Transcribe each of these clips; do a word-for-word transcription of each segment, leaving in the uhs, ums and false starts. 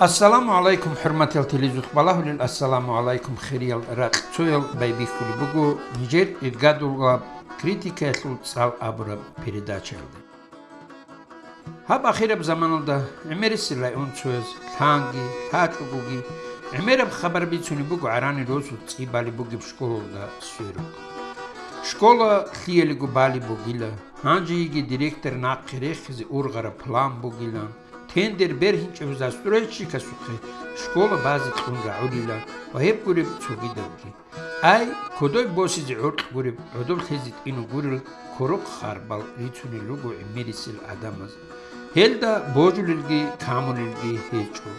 Ассаламу гӀалайкум, хӀурматиял телезухъ балагьулел, ассаламу гӀалайкум, хириял ракьцоял. Байбихьулеб буго нижер иргадулаб критикаялъул цӀал абураб передачаялда. Гьаб ахираб заманалда гӀемерисел районцояз лъанги, лъачӀогоги гӀемераб хабар бицунеб буго ГӀарани росулъ цӀи балеб бугеб школалда сверухъ. Школа лъиялиго балеб бугила, гьанже йиги директор нахъе рехизе ургъараб план бугилан, тендер бергьинчӀев застройщикасухъе школа базе кьун рагӀулила ва гьеб гуреб цогидабги. Ай, кодой босизе гӀоркь гуреб, гӀодоб лъезе тӀинав гурел короха харбал рицунел руго гӀемерисел гӀадамаз. Гьелда божулелги камулелги гьечӀо.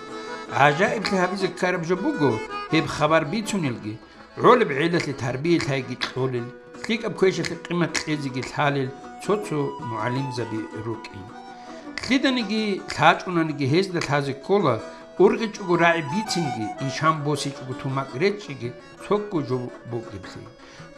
ГӀажаиблъи гьабизе ккараб жо буго, гьеб хабар бицунелги, гӀолеб гӀелалъе тарбия лъайги кьолел, лъикӀаб квешалъе къимат кьезеги лъалел цо-цо мугӀалимзаби рукӀин. Лъиданиги лъачӀунаниги гьезда лъазе ккола, ургъичӀого рагӀи бицинги, ишан босичӀого тумакъ речӀчӀиги цого жо бугеблъи.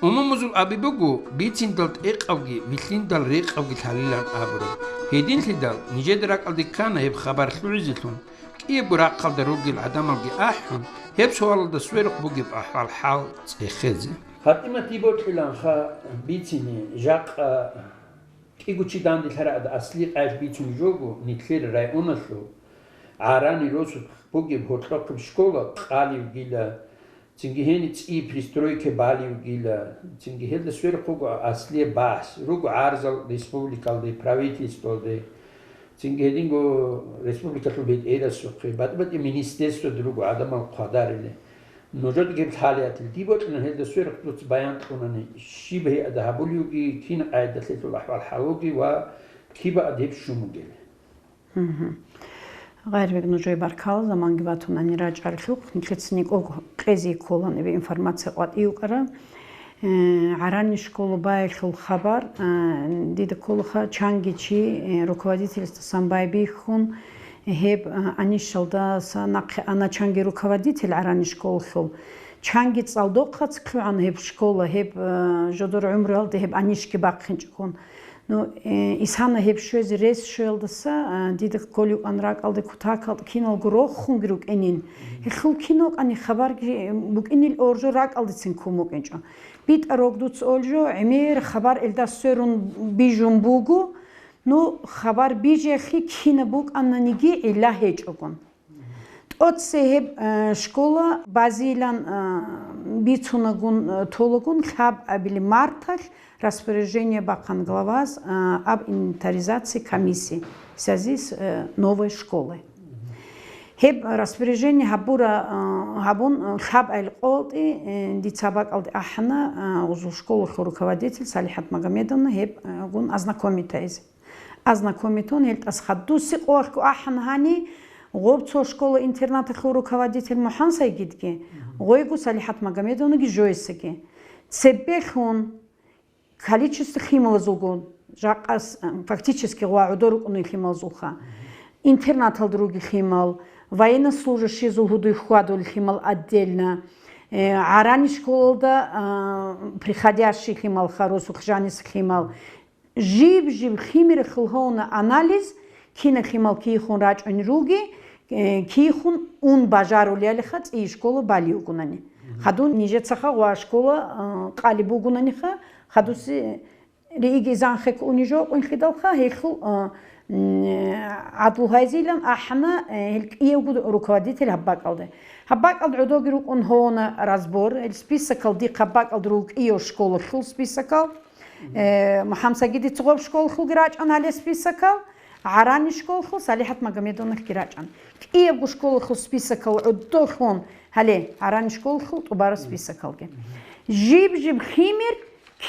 Умумузул аби буго, бициндал тӀекъавги, вилълъиндал рекъавги лъалилан абураб. Гьединлъидал нижеда ракӀалде ккана гьеб хабар лъугӀизелъун, кӀиябго рахъалда ругел гӀадамалги ахӀун, гьеб суалалда сверухъ бугеб ахӀвал-хӀал цӀехезе. ПатӀимат, дие бокьиланха бицине, жакъа кӀиго чи данделъараб ада аслияб къайш бицун жого, нилъер районалъул ГӀарани росулъ бугеб гьоркьохъеб школа къалевгила, цинги гьениб цӀи пристройка балевгила, цинги гьелда сверухъ буго аслияб бахӀс, руго гӀарзал республикалде, правительствалде, цинги гьединго республикалъул бетӀерасухъе, батӀи-батӀи министерствода руго гӀадамал хъвадарилан. Нужеда гьеб лъалеб гьатӀил, дие бокьилан гьелда сверухъ дуца баян кьунани, щиб гьей ада гьабулевги, кин къайдалъелъул ахӀвал-хӀалуги ва кибе ада гьеб щун бугел. Мгм. Гъайрбек, нужее баркала, заманги батунани рачӀаралъухъ, нилъеца никӀого къезе кколаан эбе информация къватӀив вукӀара. Э, ГӀарани школа баялъул хабар, э, дида кколаха, чанги чи, э, руководительасдасан байбихьун, гьеб, э, анищалдаса нахъе ана чанги руководитель ГӀарани школалъул. Чанги цӀалдохъаца лъугӀана гьеб школа, гьеб, э, жодор гӀумруялда гьеб анищги бахъинчӀогун. Ну, э, исана гьеб щвезе рес щвеялдаса, э, дида кколев вукӀана ракӀалде кутакалда киналго рохунги рукӀинин. Гьелъул киналкъани хабарги букӀинил оржо ракӀалдецин ккун букӀинчӀо. БитӀарог дуца олжо, гӀемер хабар элдас сверун бижун буго, ну, хабар бижиялъе кинаб букӀананиги гӀилла гьечӀогун. ТӀоце гьеб, э, школа базилан, э, бицунагун, э, толагун лъабабили марталъ распоряжение бахъан главаз, э, об инвентаризации комиссии в связи с, э, новой школой. Гьеб распоряжение гьабура, э, гьабун, э, лъабабил къотӀи, э, дица бакӀалде ахӀана, э, гъузул школалъул руководитель Салихат Магомедовна гьеб, э, гун ознакомитайзе. Ознакомитун гьел тӀасха. Дуси къоялъго ахӀана гьани, гъоб цо школа-интернаталъул руководитель МухӀан Сайгидги, гъойго Салихат Магомедовнаги жойсаги. Цебелъун количество лъималазулгун, жакъас, м, фактически гъва гӀодор рукӀунел лъималазулха. Интернаталда руги лъимал, военнослужащийзул гьудуй хьвадулел лъимал отдельно, э, гӀарани школалда, а, приходящий лъималха, росулъ жаниса лъимал. Жиб-жиб лъимералъул гьавуна анализ, киналъимал кийихун рачӀун руги, э, кийихун ун бажарулелиха цӀи школа балиугунани. Хадун нижецаха ва школа, э, къалиб бугунаниха, хадуси рииги занхъе ккуни жо къунлъидалха, гьелъул, э, м, гӀадлу гьайзилан ахӀана, э, гьел кӀиявго руководитель гьаб бакӀалде. Гьаб бакӀалде гӀодоги рукӀун гьавуна разбор, гьел списокал дихъ гьаб бакӀалде руго кӀияв школалъул списокал. Э, МухӀамсагидица гъоб школалъулги рачӀан гьале списокал, гӀарани школалъул Салихат Магомедовналъги рачӀан. КӀиябго школалъул списокал гӀодолъун гьале гӀарани школалъул тӀубараб списокалги. Жиб-жиб лъимер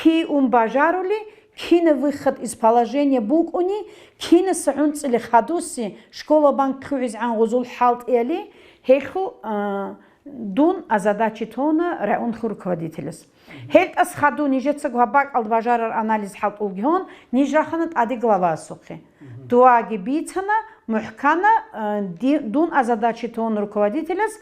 кий ун бажарули, кинаб выход из положения букӀуни, кинаса гӀунцӀили хадуси школа банк лъугӀизегӀан гъузул хӀалтӀияли, гьелъул, а, дун озадачить гьавуна районлъул руководителас. ГьелтӀас хадув нижецаго гьаб бакӀалда бажарар анализ хӀалтӀулги гьон, ниж рахана тӀаде главасухъе. Дуаги бицана, мухӀкана, э, ди-, дун озадачить гьавуна руководителас,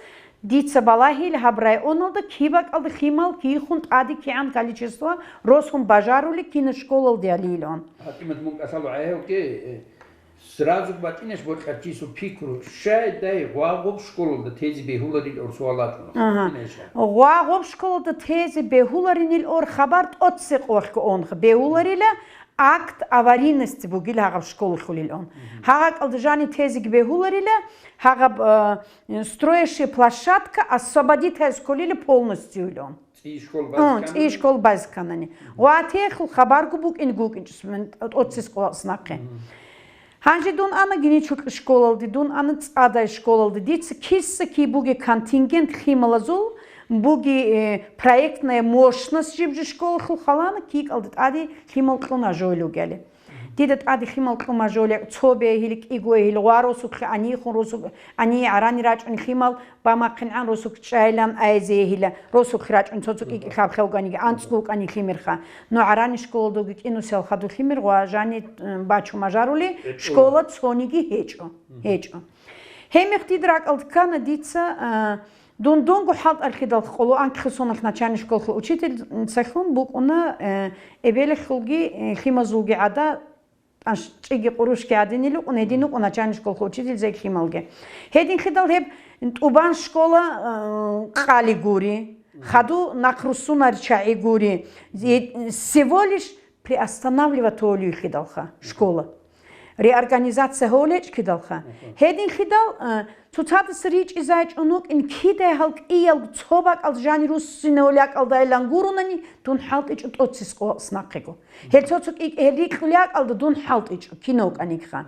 дица балагьила гьаб районалда киб бакӀалда лъимал кийихун тӀаде кигӀан количество росун бажарули кина школалде алилан. ПатӀимат, мун кӀалъалу гӀайгьавги, э, Сразу батӀинаш бокьарчиясул пикру, щай дай гъвагъуб школалда тезе бегьуларил ор суал ачӀуна. Ага. БатӀинайищ? Гъвагъуб школалда тезе бегьуларинил ор хабар тӀоцебе къоялъго онха бегьуларила, акт аварийности бугил гьагъаб школалъулил он. Гьагъакъалда жани тезеги бегьуларила, гьагъаб, э, строящая площадка освободить гьайзе кколила полностью он. ЦӀийи школ Ун, базкана? ЦӀийи школ базканани. Ва техул хабарго букӀин гукӀинчӀ, тӀоцебе къоялъ нахъе. Гьанже дун ана Геничукьи школалде, дун ана ЦӀадай школалде. Дица киса-киб бугеб контингент лъималазул бугеб, э, проектная мощность жиб жо школалъул халана кикӀалда тӀаде лъимал кьун ажолев гали. Дида тӀаде лъимал кьун ажолев, цо бегьил, кӀиго бегьил, ва росулъе гӀанихун, росу-, гӀани гӀарани рачӀун лъимал, бамахъинегӀан росулъ чӀайилан айзе гьила, росулъ рачӀун цо-цо кӀикӀи хаб хелганиги анцӀго вукӀани лъимерха. Ну гӀарани школалдаги кӀинусел хадур лъимер ва жани, м, бачун мажарули, школа цониги гьечӀо. ГьечӀо. Гьеб мехалъ дида ракӀалда ккана дица, а, дун дунго хӀалтӀархидал къоло анкьхъи соналъ начальный школалъул учительцалъун букӀуна, э, эбелалъулги, э, лъимазулги гӀада, ТӀанчӀиги къурушги гӀадинил рукӀун, гьедин рукӀун начальный школалъул учительзаги лъималги. Гьединлъидал гьеб ТӀубан школа, э, къали гури, хаду нахъ руссунар чагӀи гури, э, всего лишь приостанавливать гьолийлъидалха школа. Реорганизация гьолечӀкидалха. Гьединлъидал, э, цоцадаса ричӀчӀизайчӀун вукӀин кидай гьал кӀиялго цо бакӀал жани руссине гьолякӀалдайилан гурунани, дун хӀалтӀичӀо тӀоцебе къоялъ нахъего. Гьел цо-цо кӀикӀ-, гьел рикьулей акӀалда дун хӀалтӀичӀо, кинав кӀанигха.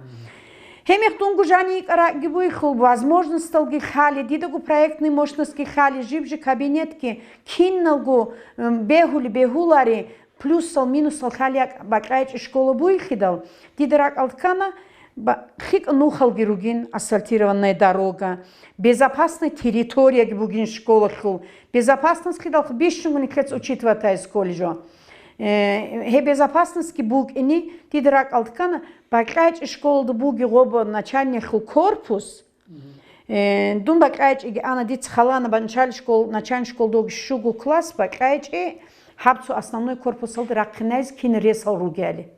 Гьеб мехалъ дунго жани йикӀарабги буйхул, возможносталги лъали, дидаго проектный мощностьги лъали, жиб жо кабинетги, киналго, м, бегьули бегьулари, плюсал, минусал лъали як-, бакьайчӀи школа буйхидал, дида ракӀалда ккана, ба-, лъикӀа нухалги ругин, асфальтированная дорога, безопасная территорияги бугин школалъул, безопасностьлъидал бищунго нилъеца учитывать гьайзе кколей жо. Э, гьеб безопасностьги букӀине, дида ракӀалда ккана, бакьайчӀи школалда бугеб гъоб начальниялъул корпус. Э, дун бакьайчӀиги ана, дица халана ба-, начальный школ-, начальный школалда щуго класс бакьайчӀи гьаб цо основной корпусалда рахъинайзе кин ресал ругели.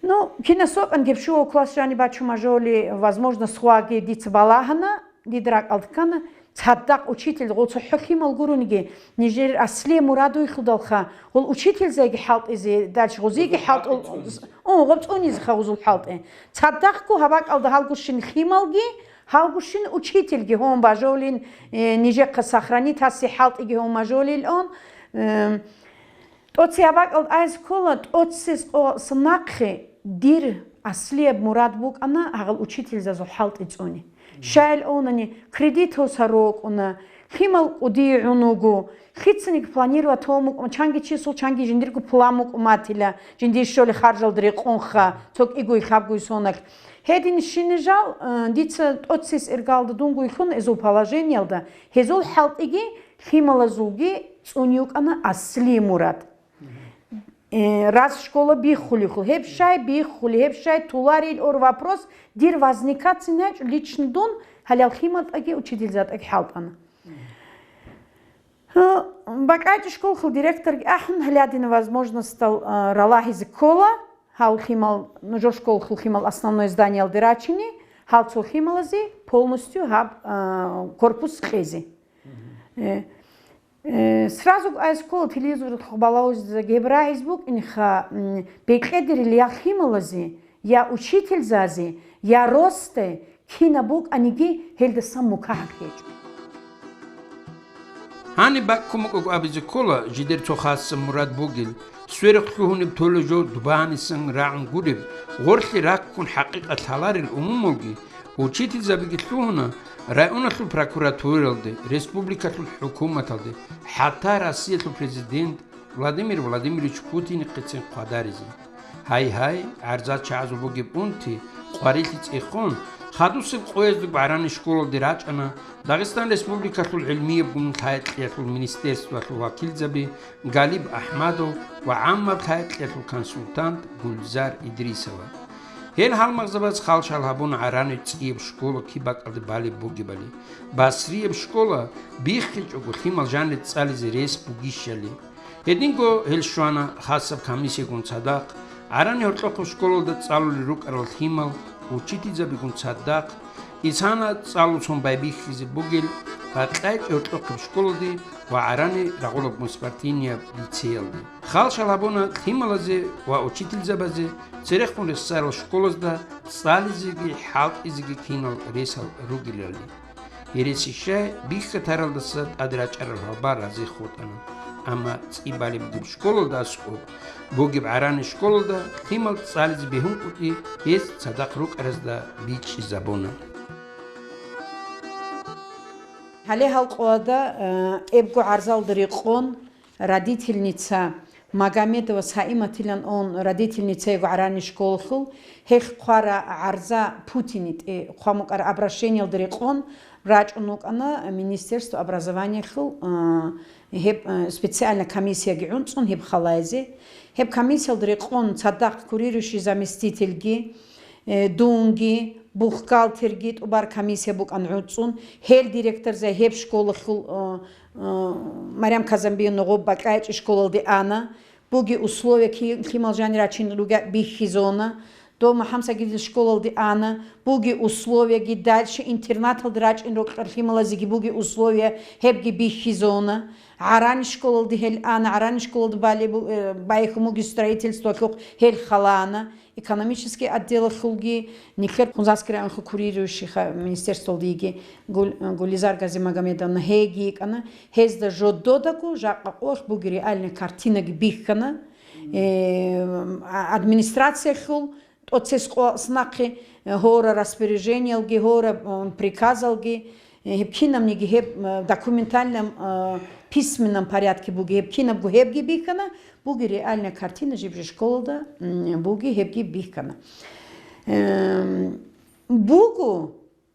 Ну, кинас вокьан гьеб щуго класс жани бачун мажоли, возможно, схваги дица балагьана, дида ракӀалда ккана, цадахъ учитель, гъо цохӀо лъимал гурониги, нижер аслияб мурад вуйхудалха, гъол учительзайги хӀалтӀизе, дальше гъозиги хӀалтӀул, цӀунизе. О, гъоб цӀунизеха гъозул хӀалтӀи. Цадахъго гьаб бакӀалда гьалгущин лъималги, гьалгущин учительги гьон бажолин, э, нижехъа сохранить гьаси хӀалтӀиги гьон мажолил он, э, ТӀоцебе гьаб бакӀалда айзе ккола, тӀоцебе къо-, нахъе дир аслияб мурад букӀана гьагъал учительзазул хӀалтӀи цӀуни. Щайил онани, кредит гьоса рокӀуна, лъимал кӀудиегӀун вуго, лъицаниги планировать гьабун букӀун, чанги чиясул чанги жиндирго план букӀун батила, жиндие щолеб харжалда рекъонха, цо кӀигоги хабгоги соналъ. Гьедин щинаб жал, э, дица тӀоцебе иргалда дунго вихьун эзул положениялда, гьезул хӀалтӀиги лъималазулги цӀуни букӀана аслияб мурад. Э, раз школа биххулехъул, гьеб щай биххули, гьеб щай туларил ор вопрос дир возникаться гьечӀо лично дун, гьале лъимал тӀаги учительза тӀаги хӀалтӀана. Гьа, бакьайчӀи школалъул директорги ахӀун, гьале гьадинаб возможностал, а, ралагьизе ккола, гьав лъимал, нужер школалъул лъимал основной зданиялде рачине, гьал цо лъималазе полностью гьаб, а, корпус кьезе. Э, Э, сразу айс ккола телевизоралъухъ балагьузе гьеб рагӀиз букӀинха, м, бекьедерил я лъималазе, я учительзазе, я росте, кинаб букӀаниги гьелдасан мукагьаб гьечӀо. Гьаниб баккун букӀаго абизе ккола жидер цо хасаб мурад бугел, сверухъ лъугьунеб тола жо дубанисан рагӀун гуреб, гъорлъе раккун хӀакъикъат лъаларел умумулги, учительзабиги лъугьуна районалъул прокуратуралде, республикалъул хӀукуматалде, хӀатта Россиялъул президент Владимир Владимирович Путинихъецин хъвадаризе. Гьай-гьай, гӀарзат чагӀазул бугеб унти, къварилъи цӀехун, хадусеб къоязда гӀарани школалде рачӀана Дагъистан Республикалъул гӀилмияб гун лъай-кьиялъул министерствоялъул вакилзаби Галиб Ахмадов ва гӀаммаб лъай-кьиялъул консультант Гульзар Идрисова. Гьел гьалмагъзабаз хал-шал гьабуна гӀарани цӀияб школа киб бакӀалде балеб бугебали, басрияб школа биххичӀого лъимал жанир цӀализе рес бугищали. Гьединго гьел щвана хасаб комиссиягун цадахъ, ГӀарани гьоркьохъеб школалда цӀалулел рукӀарал лъимал, учительзабигун цадахъ, исана цӀалуцун байбихьизе бугел бакьайчӀи гьоркьохъеб школалде ва ГӀарани рагъулабгун спортивнияб лицеялде. Халщал гьабуна лъималазе ва учительзабазе церехун рехсарал школазда цӀализеги хӀалтӀизеги кинал ресал ругелали. Гьереси щай бихьатаралдаса тӀад рачӀарал гьалбал разе хутӀана. Амма цӀибали бугеб школалда аскӀоб, бугеб ГӀарани школалда лъимал цӀализе бегьункъуги гьез цадахъ рукӀаразда бичӀчӀизабуна. Гьале гьалкъоялда, э, эбго гӀарзалда рекъон, родительница Магомедова Саиматилан он родительницаего ГӀарани школалъул, гьелъ хъвара гӀарза ПутинитӀе хъвамукӀар обращениялда рекъон рачӀун вукӀана Министерство образованиялъул, а, гьеб, а, специальная комиссияги гӀунцӀун гьеб халайзе. Гьеб комиссиялда рекъон цадахъ курирующий заместительги, э, дунги, бухгалтерги тӀубар комиссия букӀан гӀуцӀун, гьел директорзай гьеб школалъул, э, э, Марям Казанбиевна гъоб бакьайчӀи школалде ана, буги условия ки-, лъимал жанир рачин ругел бихьизона, дов МухӀаммад Сагидил школалде ана, буги условияги, дальше интернаталде рачӀин рокьор лъималазеги буги условия, гьебги бихьизона. ГӀарани школалде гьел ана, ГӀарани школалде балеб-, э, байхьун буги строительстволъухъ гьел халаана. Экономический отделалъулги, нилъер Хунзахский районлъул курирующийха министерстволдиги Гул-, Гулизар Газимагомедовна гьейги йикӀана, гьезда жододаго жакъа къоялъ буги реальная картинаги бихьана. Э, а-, администрациялъул тӀоцес къо-, снахъе, э, гьора распоряжениялги, гьора, м, приказалги, Э, гьеб кинабниги гьеб, э, документальном, э, письменном порядке буги, гьеб кинабго гьебги бихьана, буги реальная картина жиб жи школалда, м, буги гьебги бихьана. Эм, буго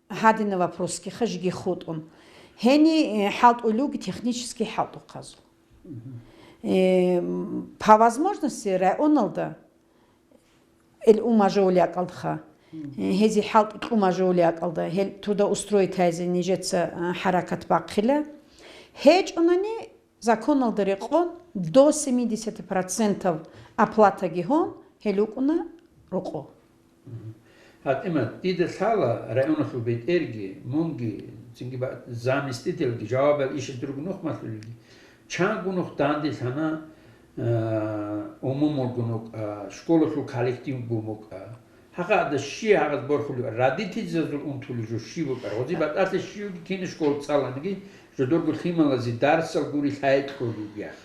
гьадина вопросги хажиги хутӀун. Гьени, э, хӀалтӀулуги технический хӀалтӀухъазул. Эм, по возможности районалда Ил умажулиакалдха. Гьези хӀалтӀи кьумажулиа калда, гьел трудоустроитайзе нижеца, а, хӀаракат бахъила. ГьечӀунани законалда рекъон до семидесяти процентов оплатаги гьон, гьел рукӀуна рокъо. ПатӀимат, дида лъала районалъул бетӀерги, мунги, цинги ба-, заместительги, жавабал ишал дурго нух малъулелги, чанго нух данделъана, а, умумулгун вукӀа, школалъул коллективгун вукӀа. Гьагъада щи гьагъаз борхулев, родительзазул унтулев жо щиб букӀар? Гъози батӀалъи щивги кина школа цӀаланиги, жодорго лъималазе дарсал гури лъай кьолев ях.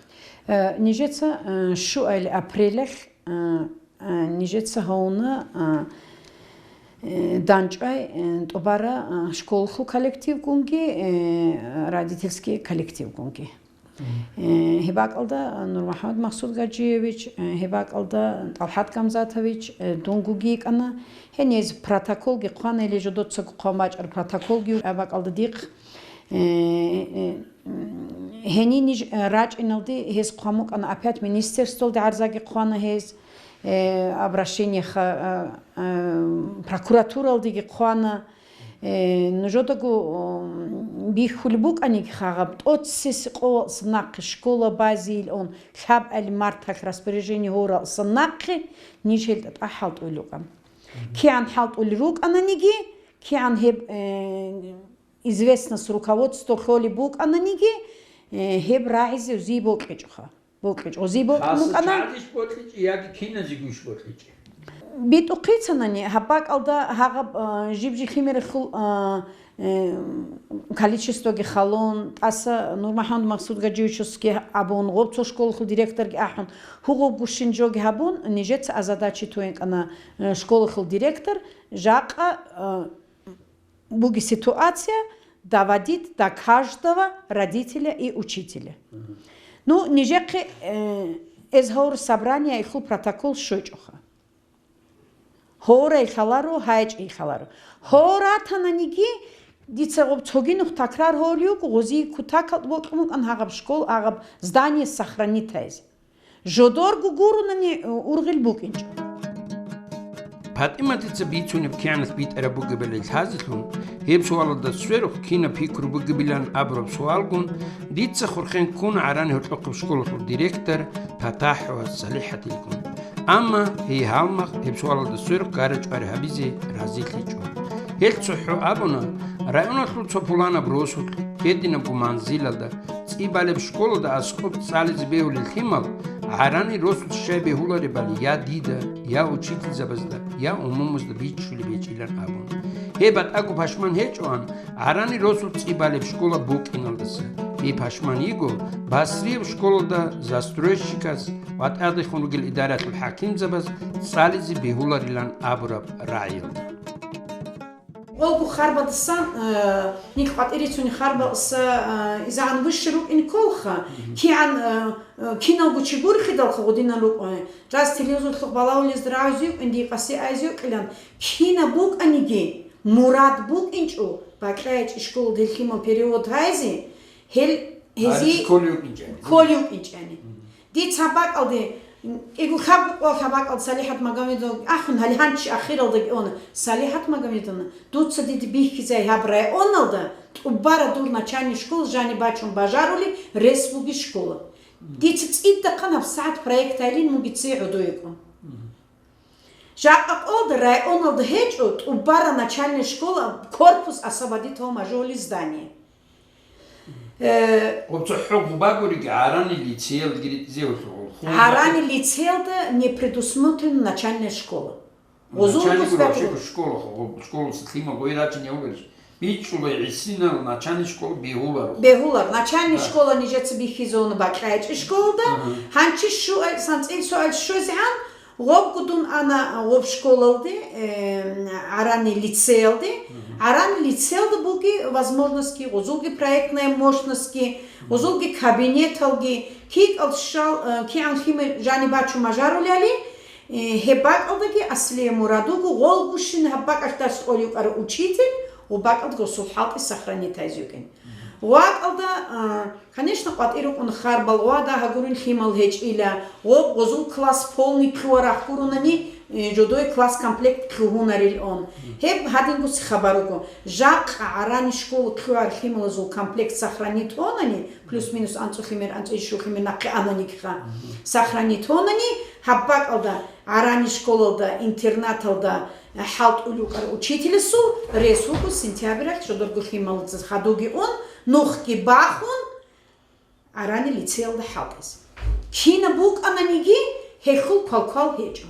Э, нижеца, э, щуайли апрелялъ, э, э, нижеца гьавуна, э, э, данчӀвай, э, тӀубара, э, школалъул коллективгунги, э, родительский коллективгунги. Э, гьеб бакӀалда НурмухӀамад Махсудгажиевич, э, гьеб бакӀалда ТӀалхӀат Гамзатович, э, дунгуги йикӀана. Гьениз протоколги хъвана, или жодоцаго хъван бачӀар протоколги гьеб бакӀалда дихъ. Э, э, м, гьениниж, э, рачӀиналде гьез хъван букӀана, опять министерстволде гӀарзаги хъвана гьез, э, обращение ха-, э, э, прокуратуралдеги хъвана. Э, нужедаго, м, бихьулеб букӀаниги хагъаб, тӀоцесеб къоялъ нахъе школа базейилан лъабали марталъ распоряжение гьоралъ нахъе ниж гьел тӀатӀа хӀалтӀулел рукӀана. КигӀан хӀалтӀулел рукӀананиги, кигӀан гьеб, э, известность руководство лъолеб букӀананиги, э, гьеб рагӀизе зи бокьичӀоха. БокьичӀо. Зи бокьун букӀана. Хасас чагӀазищ бокьичӀо яги киназегуйищ бокьичӀо? БитӀухъицанани, гьаб бакӀалда гьагъаб, а, жиб-жи лъимералъул, а, э, количествоги халун, тӀаса НурмухӀамад Махсудгажиевичасги абун, гъоб цо школалъул директорги ахӀун, гьугъуб гущин жоги гьабун, нижеца озадачить вугин кӀана, э, школалъул директор, жакъа, а, буги ситуация доводить до каждого родителя и учителя. Мгм. Ну, нижехъе, э, эз гьавур собрание ихъул протокол щойчӀоха. Гьорай лъаларо, гьайчӀей лъаларо. Гьоратананиги, дица гъоб цоги нух такрар гьорюг, гъози кутакал бокьун букӀан гьагъаб школ, гьагъаб здание сохранитайзе. Жодорго гурунани ургъел букӀинчӀо. ПатӀиматица бицунеб кигӀанас битӀараб бугебали лъазелъун, гьеб суалалда сверухъ кинаб пикру бугебилан абураб суалгун, дица хурхен ккуна ГӀарани гьоркьохъеб школалъул директор ПатахӀова СалихӀатилгун. Амма гьей гьалмагъ гьеб суалалда сверухъ гьаричӀо гьари гьабизе разилъичӀо. Гьел цохӀо абуна, районалъул цо пуланаб росулъ, гьединабго манзилалда, цӀибалеб школалда аскӀоб цӀализе бегьулел лъимал, гӀарани росулъ щай бегьуларебали я дида, я учительзабазда, я умумузда бичӀчӀулеб гьечӀилан абун. Гьеб батӀаго пашман гьечӀоан, гӀарани росулъ цӀибалеб школа букӀиналдаса. Гьей пашман йиго, Басрияб школалда застройщикас ва тӀадехун ругел идараялъул хӀакимзабаз цӀализе бегьуларилан абураб рагӀиялда. Гъолго харбадасан, э, нилъ къватӀире цони харбалса, э, изагӀан выши рукӀин кколха, кигӀан, э, э, киналго чи гурхидалха гъудинан рукӀуни. Жаз телевизорлъухъ балагьулезда рагӀузе йукӀин, дие къаси айзе йукӀилан, кинаб букӀаниги, мурад букӀинчӀо, бакьа гьечӀищ школа делъимал перевод гьайзе, гьел гьезие кколев кӀинчӀани. Дица бакӀалде, кӀиго хаб букӀвал хаб бакӀал СалихӀат Магомедовна ахун, гьале гьанчи ахиралдаги она, СалихӀат Магомедовна, дуца дида бихьизай гьаб районалда тӀубара дур начальный школ жаниб бачун бажарули рес буги школа. Дица цӀидахъан гьабсагӀат проект гьайилин мугице гӀодойикӀун. Жакъа къолда районалда гьечӀо тӀубара начальный школа, корпус освободить гьавун бажоли здание. Э, Гъуб цохӀо гъубагуриги гӀарани лицеялдги ритӀизевулъул гъулхъун. ГӀарани лицеялда не предусмотрена начальная школа. Гъузул Начальник гуспетару. Вообще школа, гъу-, школаца лъимал гъой рачине гьугелщ. БичӀчӀулай гӀисинал начальный школа бегьуларо. Бегьулар, начальный Да. Школа нижеца бихьизавуна бакьайчӀи школада. Ага. Гьанчи щуал, санцӀил суал щвезегӀан, Гъобго дун ана гъоб школалде, э, гӀарани лицеялде. Мгм. ГӀарани лицеялда буги возможностьги, гъузулги проектная мощностьги, гъузулги кабинеталги, кикӀал щал, э, кигӀан лъимал жаниб бачун бажаруляли, э, гьеб бакӀалдаги аслие мурад буго, гъолгущин гьаб бакӀалъ дарс кьолев вукӀарав учитель, гъоб бакӀалда гъосул хӀалтӀи сохранить гьайзе йикӀин. Мгм. ВакӀалда, а, Конечно, къватӀир рукӀун харбал ва дагьа гурин лъимал гьечӀила, гъоб гъозул класс полный лъугьарахъ гурунани, э, жодой класс комплект лъугьунарил он. Гьеб гьадингуси хабар руго. Жакъа гӀарани школа лъугьар лъималазул комплект сохранить гьонани, плюс-минус анцӀу лъимер, анцӀу ишшу лъимер нахъе ананигиха. Сохранить гьонани, гьаб бакӀалда гӀарани школалда, интернаталда, ХӀалтӀулев вукӀарав учителасул рес вуго сентябралъ жодорго лъималаца хадуги ун, нухги бахун, гӀарани лицеялда хӀалтӀизе. Кинаб букӀананиги, гьелъул квалквал гьечӀо.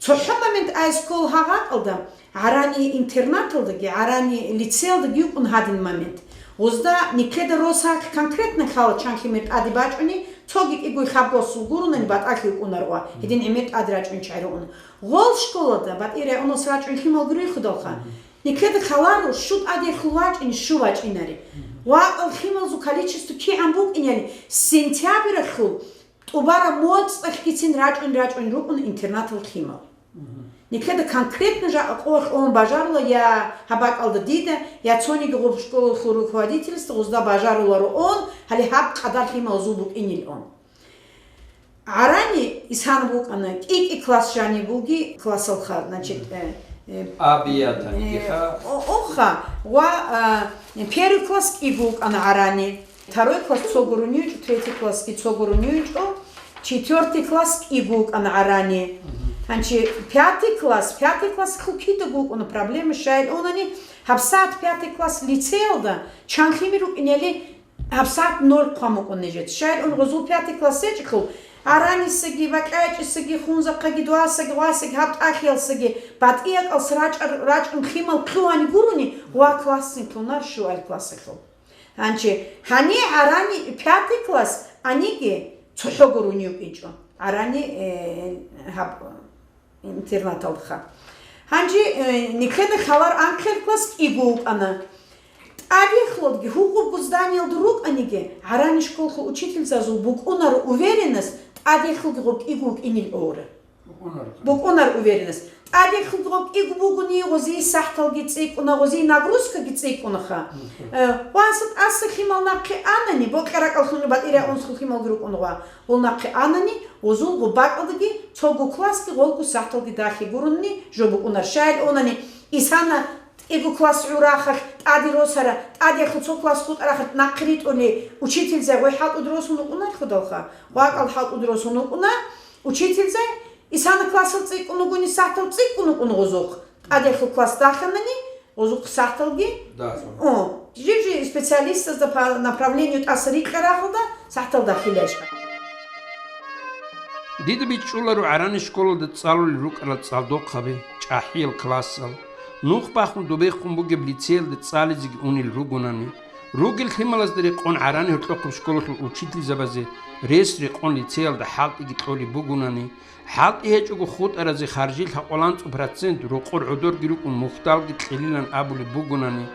ЦохӀо момент айс ккол гьагъакъалда, гӀарани интернаталдаги, гӀарани лицеялдаги йукӀун гьадин момент. Гъузда никеда росахъ конкретно лъала чанхимир тӀаде бачӀуни, цоги кӀигой хабгосул гурунани батӀалъи йукӀунар ва гьедин гӀемер тӀаде рачӀун чагӀи ругӀун. Гъол школада батӀи районалъ рачӀун лъимал гурихьудалха, никеда халаро щу тӀадехул вачӀин, щу вачӀинаре. Вакъал лъималзу количество кигӀан букӀиняли, сентябралъул тӀубара моцӀалъгицин рачӀун-рачӀун рукӀун интернатал лъимал. Никеда конкретно жакъа къо-, къоян бажарла я гьаб бакӀалда дида, я цониги гъоб школалъул руководительство гъузда бажаруларо он, гьале гьаб къадар лъималзул букӀинил он. ГӀарани исана букӀана, кӀи-кӀи класс жаниб буги классалха, значит, э, э, А, биятани, э, иха. О-, оха, ва, а, первый класс кӀиго вукӀана гӀарани, второй класс цо гурони йичӀо, третий классги цо гурони йичӀо, четвёртый класс кӀиго вукӀана гӀарани. Гьанчи пятый класс, пятый класс хъукида букӀуна проблема, щайил унани, гьабсагӀат пятый класс лицеялда чанхимир рукӀинели, ГьабсагӀат ноль хъван букӀун нижеца. Щайил ун гъузул пятый класс гьечӀелъул, гӀаранисаги, бакьайчӀисаги, хунзахъаги, дуасаги, гъвасаги, гьаб тӀахьиялсаги, батӀиякъалс рачӀар-, рачӀун лъимал лъугьани гурони, ва классин лъунар щуал классалъул. Гьанчи, гьанир гӀарани пятый класс, аниги цохӀо гурони йукӀинчӀо. ГӀарани, э, гьаб, интернаталдха. Гьанже, э, никеда халар анкьер класс кӀиго вукӀана. ТӀадехлъалги гьугъубго зданиялда рукӀаниги, гӀарани школалъул учительзазул букӀунаро уверенность, тӀадехлъалги гъоб кӀиго вукӀинил гӀора. БукӀунар уверенность. ТӀадехлъалги гъоб кӀиго бугони, гъозие сахӀталги цӀикӀкӀуна, гъозие нагрузкаги цӀикӀкӀунаха. Э, ванса тӀаса лъимал нахъе анани, бокьаракӀаллъун батӀира унсул лъималги рукӀун гъва. Гъол нахъе анани, гъозул гъоб бакӀалдаги цого классги гъолго сахӀталги дагьлъи гурони жо букӀунар. Щайил унани, исана кӀиго класс гӀурахъалъ тӀаде росара, тӀадехлъу цо класс хутӀарахъалъ нахъе ритӀули, учительзай гъой хӀалтӀуд росун вукӀунар худалха. ВакӀал хӀалтӀуд росун вукӀуна, учительзай, Исана классал цӀикӀкӀун вугони, сахӀтал цӀикӀкӀун вукӀун гъозухъ. ТӀадехьул класс даханани, гъозухъ сахӀталги. Да, сон. О, жив-жив специалистазда по направлению тӀаса рикьа рахъалда, сахӀтал дахилайищха. Дида бичӀчӀуларо гӀарани школалда цӀалулел рукӀарал цӀалдохъаби, чӀахӀиял классал. Нух бахун добехун бугеб лицеялда цӀализеги унел ругонани, ругел лъималазда рекъон гӀарани гьоркьохъеб школалъул учительзабазе рес рекъон лицеялда хӀалтӀиги кьолеб бугонани, хӀалтӀи гьечӀого хутӀаразе харжил лъабкъоялда анцӀго процент рокъор гӀодорги рукӀун мухьдалги кьелилан абулеб бугонани,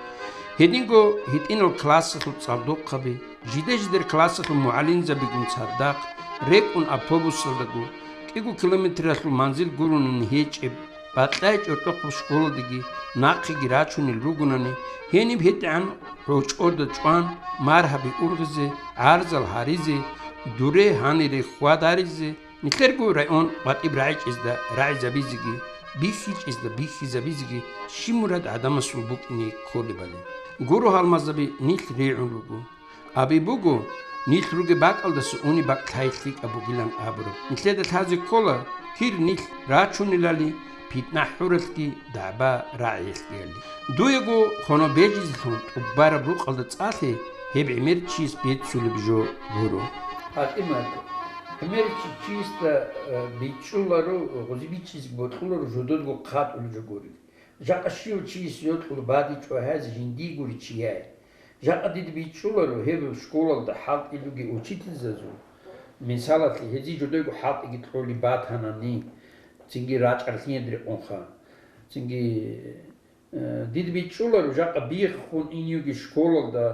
гьединго гьитӀинал классалъул цӀалдохъаби, жидер-жидер классалъул мугӀалимзабигун цадахъ, рекӀун автобусалдаго, кӀиго километралъул манзил гуронани гьечӀеб, бакьай чӀоркьохъеб школадеги нахъеги рачунел ругонани, гьениб гьитӀигӀан гьоркьода чӀван, маргьаби ургъизе, гӀарзал гьаризе, дуре гьанире хьвадаризе, нилъерго район батӀиб рагӀичӀезда рагӀизабизеги, бихьичӀезда бихьизабизеги щиб мурад гӀадамасул букӀине кколебали. Гуро гьалмагъзаби нилъ регӀун руго. Абе буго, нилъ ругеб бакӀалдаса унеб бакӀ лъай лъикӀаб бугилан абураб. Нилъеда лъазе ккола, кир нилъ рачунелали, питна-хӀуралъги, дагӀба-рагӀиялъгияли. Дуего хвана бежизелъул тӀубараб рукъалда цӀалъе гьеб гӀемер чияс беццулеб жо гуро. ПатӀимат, гӀемер чи чиясда, э, бичӀчӀуларо, гъози бичӀчӀизе бокьуларо жодорго хъатӀулеб жо гури. Жакъа щив чияс йокьул бадичӀо гьазе жиндие гури чияй. Жакъа дида бичӀчӀуларо гьеб школалда хӀалтӀи бугел учительзазул, мисалалъе, гьезие жодойго хӀалтӀиги кьолеб батанани, цинги рачӀаралъиялда рекъонха. Цинги, э, дида бичӀчӀуларо жакъа биххун ин йоги школалда,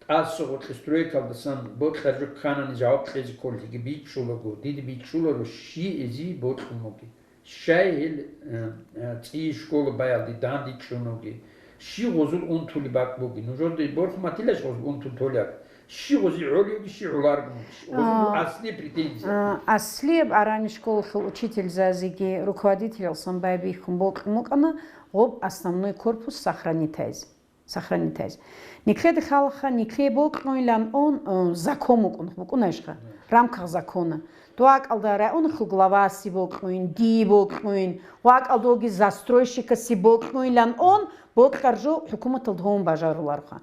тӀаса гъоркье стройкалдасан бокьараб жо кканани жаваб кьезе кколелъиги бичӀчӀулаго, дида бичӀчӀуларо щиб гьезие бокьун бугеб. Щай гьел, э, э, цӀи школа баялде дандчӀун вугеб? Щив гъозул унтулеб бакӀ бугеб? Нужеда борхун батилищ гъозул унтун толеб? Щив гъозе гӀолеб бугеб, щив гӀолареб бугеб? Гъозул А, аслияб претензия. А, аслияб гӀарани школалъул учительзазеги руководителалсан байбихьун бокьун букӀана гъоб основной корпус сохранить гьайзе. Сохранить гьайзе. Нилъеда лъалаха, нилъее бокьуйилан он, э, закон букӀун, букӀунайищха, в рамках закона. ТӀуакалда районахъул главасе бокьуйин, дие бокьуйин, гъвакӀалдоги застройщикасе бокьуйилан он, бокьараб жо хӀукуматалда гьавун бажарулароха.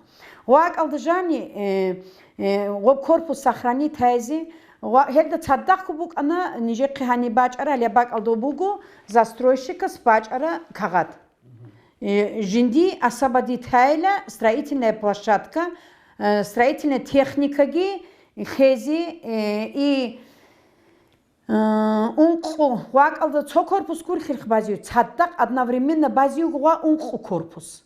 ГъвакӀалда жани, э, э, гъоб корпус сохранить гьайзе, гъва-, гьелда цадахъго букӀана, нижехъе гьаниб бачӀарал, я бакӀалда буго застройщикас бачӀараб кагъат. Э, жинди асабадитайла строительная площадка, э, строительная техникаги лъезе, э, и, э, ункъо гъвакӀалда цо корпус гурхӀирх базив, цадахъ одновременно базив гъва ункъо корпус.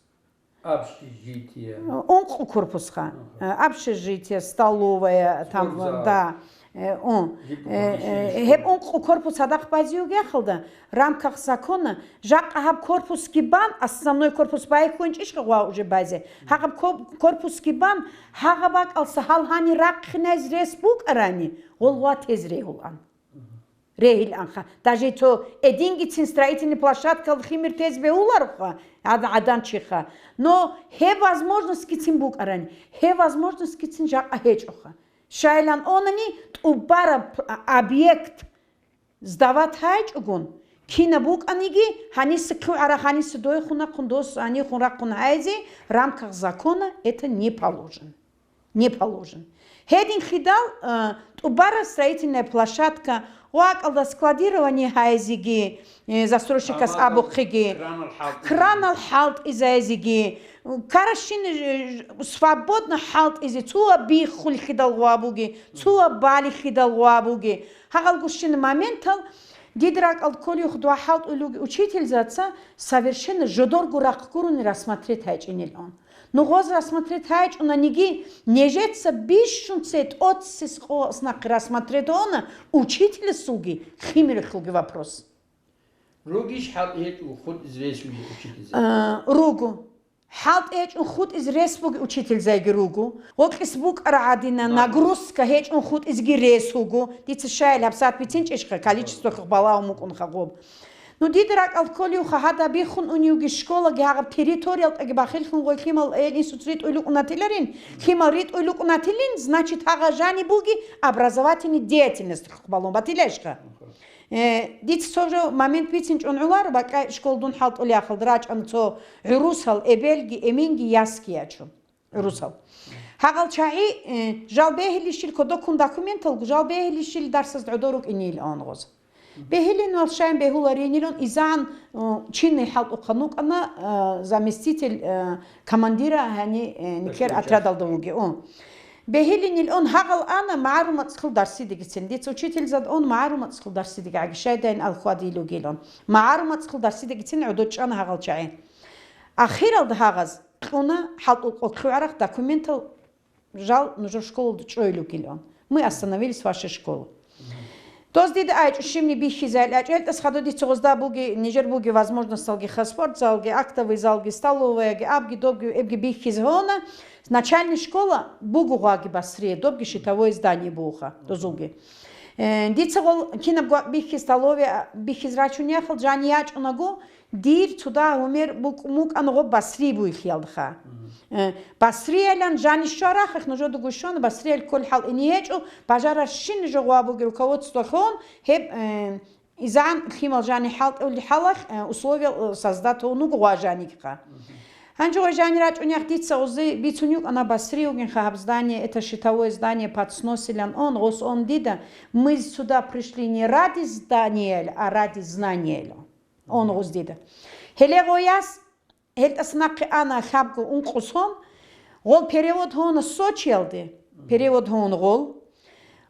Общежитие. Ункъо корпусха. Аха. Э, общежитие, столовая, там, Спортзал. Да. Э, о, Гибкъун э, э, помещение. Гьеб ункъо корпус гьадахъ базиюгехалда, в рамках закона, жакъа гьаб корпусги бан, основной корпус байхьунчӀищха гъва уже базе, гьагъаб ко-, корпусги бан, гьагъаб бакӀалса гьал гьани рахъинайз рес букӀарани, гъол гъва тез регьулан. Регьиланха. Даже цо эдингицин строительный площадкал химир тез бегьулароха, гӀад-, гӀаданчиха. Но гьеб возможностьгицин букӀарани, гьеб возможностьгицин жакъа гьечӀоха. Щайилан онани тӀубараб объект сдавать гьайчӀогон, кинаб букӀаниги, гьаниса ккугӀара, гьаниса дойхун рахъун, дос гьанихун рахъун гьайзе, в рамках закона это не положено. Не положено. Гьединлъидал, э, тӀубараб строительная площадка, гъвакӀалда складирование гьайзеги, э, застройщикас Амма абухъеги, кранал хӀалтӀизеги. Кранал хӀалтӀизайзеги, каращин, э, свободно хӀалтӀизе, цо биххуллъидал гъва буги, цо балилъидал гъва буги. Гьагъал гущин моментал, дида ракӀалда кколев худва хӀалтӀулев вугев учительзаца совершенно жодорго рахъ гурони рассмотреть гьайчӀинилан. Ну, гъоз рассмотреть гьайчӀунаниги, нижеца бищун цей тӀоцесес къо-, снахъе рассмотреть гьона учительасулги, химиралъулги вопрос. Ругищ хӀалтӀи гьечӀого хутӀизе рес бугел учительзаби? А, руго. ХӀалтӀи гьечӀого хутӀизе рес бугел учительзайги руго. Гъокьес букӀара гӀадина нагрузка гьечӀого хутӀизеги рес буго. Дица щайил гьабсагӀат бицинчӀищха, количестволъухъ балагьун букӀунха гъоб. Ну, дида ракӀалда кколевха, гьадаб биххун уневги школаги гьагъаб территориялтӀаги бахиллъун гъой лъимал эл институт ритӀуй лукӀунатиларин, лъимал ритӀуй лукӀунатилин, значит, гьагъа жаниб буги образовательный деятельностьлъухъ балун батилаишха. Э, дица цо жо момент бицинчӀун гӀоларо, бакӀа школа дун хӀалтӀулей ахалда рачӀана цо гӀурусал эбелги, эменги, ясги ячун. ГӀурусал. Гьагъал чагӀи, э, жал бегьилищил кодоккун документалго, жал бегьилищил дарсазда гӀодор рукӀинилан гъоз. Бегьилин вал щайин бегьуларинилан изан, э, чинный хӀалтӀухъан вукӀана, э, заместитель, э, командира гьани, э, никер Башир отрядалда вугев. О. Бегьилинилан гьагъал ана магӀарул мацӀихъил дарсидегицин. Дица учительзада ун магӀарул мацӀихъил дарсидеги гӀаги щайдайин алхуадил вугилан. МагӀарул мацӀихъил дарсидегицин гӀодор чӀана гьагъал чагӀи. Ахиралда гьагъаз кьуна хӀалтӀулъ къокълъугӀарахъ документал жал нужер школалда чӀойилугилан. Мы остановились в вашей школе. Доз дида айчӀо щибни бихьизайил айчӀо, гьелтӀас хадур дица гъозда буги, нижер буги возможносталги, ха, спортзалги, актовый залги, столоваяги, абги, добги, эбги бихьизе гьона. Начальный школа буго гъваги Басрие, добги щитовое здание бугоха, дозулги. Э, дица гъол кинаб гъва-, бихьи столовая бихьиз рачун яхал, жани ячӀунаго, Дир цо дагь гьумер букӀ-, мукӀана гъоб Басри буйлъиялдаха. Э, Басриялан жанис щварахъах, нужеда гущвана, Басриял кколел хӀал ине гьечӀо, бажарарщин жо гъва буги руководстволъун, гьеб, э, изан лъимал жани хӀалтӀулел хӀалалъ, э, условия, э, создать гьун вуго гъва жанигха. Гьанже гъой жани рачӀунех дица гъузи бицун юкӀана Басри вугинха гьаб здание, это щитовое здание под сносилан он, гъос он дида, мы сюда пришли не ради зданиялъ, а ради знаниялъ. Он гъуз дида. Гьеле гъояс, гьелтӀас нахъе ана лъабго ункъо сон, гъол перевод гьона Сочиялде, перевод гьона гъол.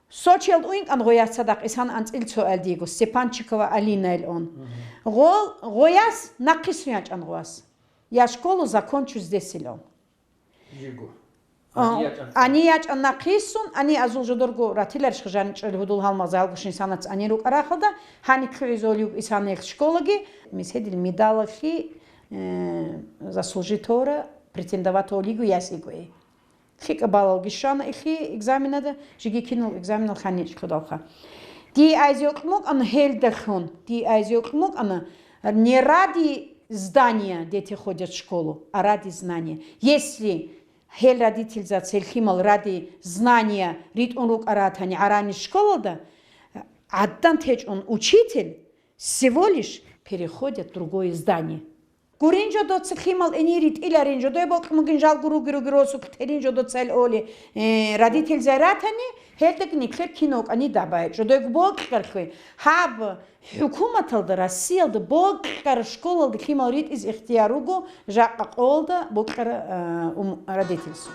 Сочиялд уинкъан гъояс цадахъ исан анцӀил цоял диего, Степанчикова Алина ил он. Гъол, гъояс нахъисун ячӀан гъояс. Я школу закончу здесь ил он. Жиго. О, Ани ячӀан. Ани ячӀан нахъисун, ани азул жодорго ратиларищха жани чӀел гьудул гьалмагъза гьалгушин санац ани рукӀарахалда, гьани ккугӀизолиуг исанихъ школаги, мисгьедил медалахъи, э, заслужитора претендоватолиго ясигои. ЛъикӀа балалги щвана ихъи экзаменада, жиги кинал экзаменал ханичӀ кодалха. Ди айзе йокьмукӀана гьелдалъун, ди айзе йокьмукӀана не ради здания дети ходят в школу, а ради знания. Если Гьел родительзаца гьел лъимал ради знания ритӀун рукӀаратани гӀарани школалда, гӀаддан течӀун учитель всего лишь переходят в другое здание. Гурин жо доца лъимал эни ритӀиларин жо, дой бокьмугин жалго руги-руги росулъ терин жо доца ил оли, э, родительзай ратани, гьелдаги никлъер кино кӀани дабай, жо дойго бокьархъи, гьаб ХӀукуматалда Россиялда бокьараб школалда лъимал ритӀизе ихтияр руго жакъа къолда бокьараб, э, ум-, родительсул.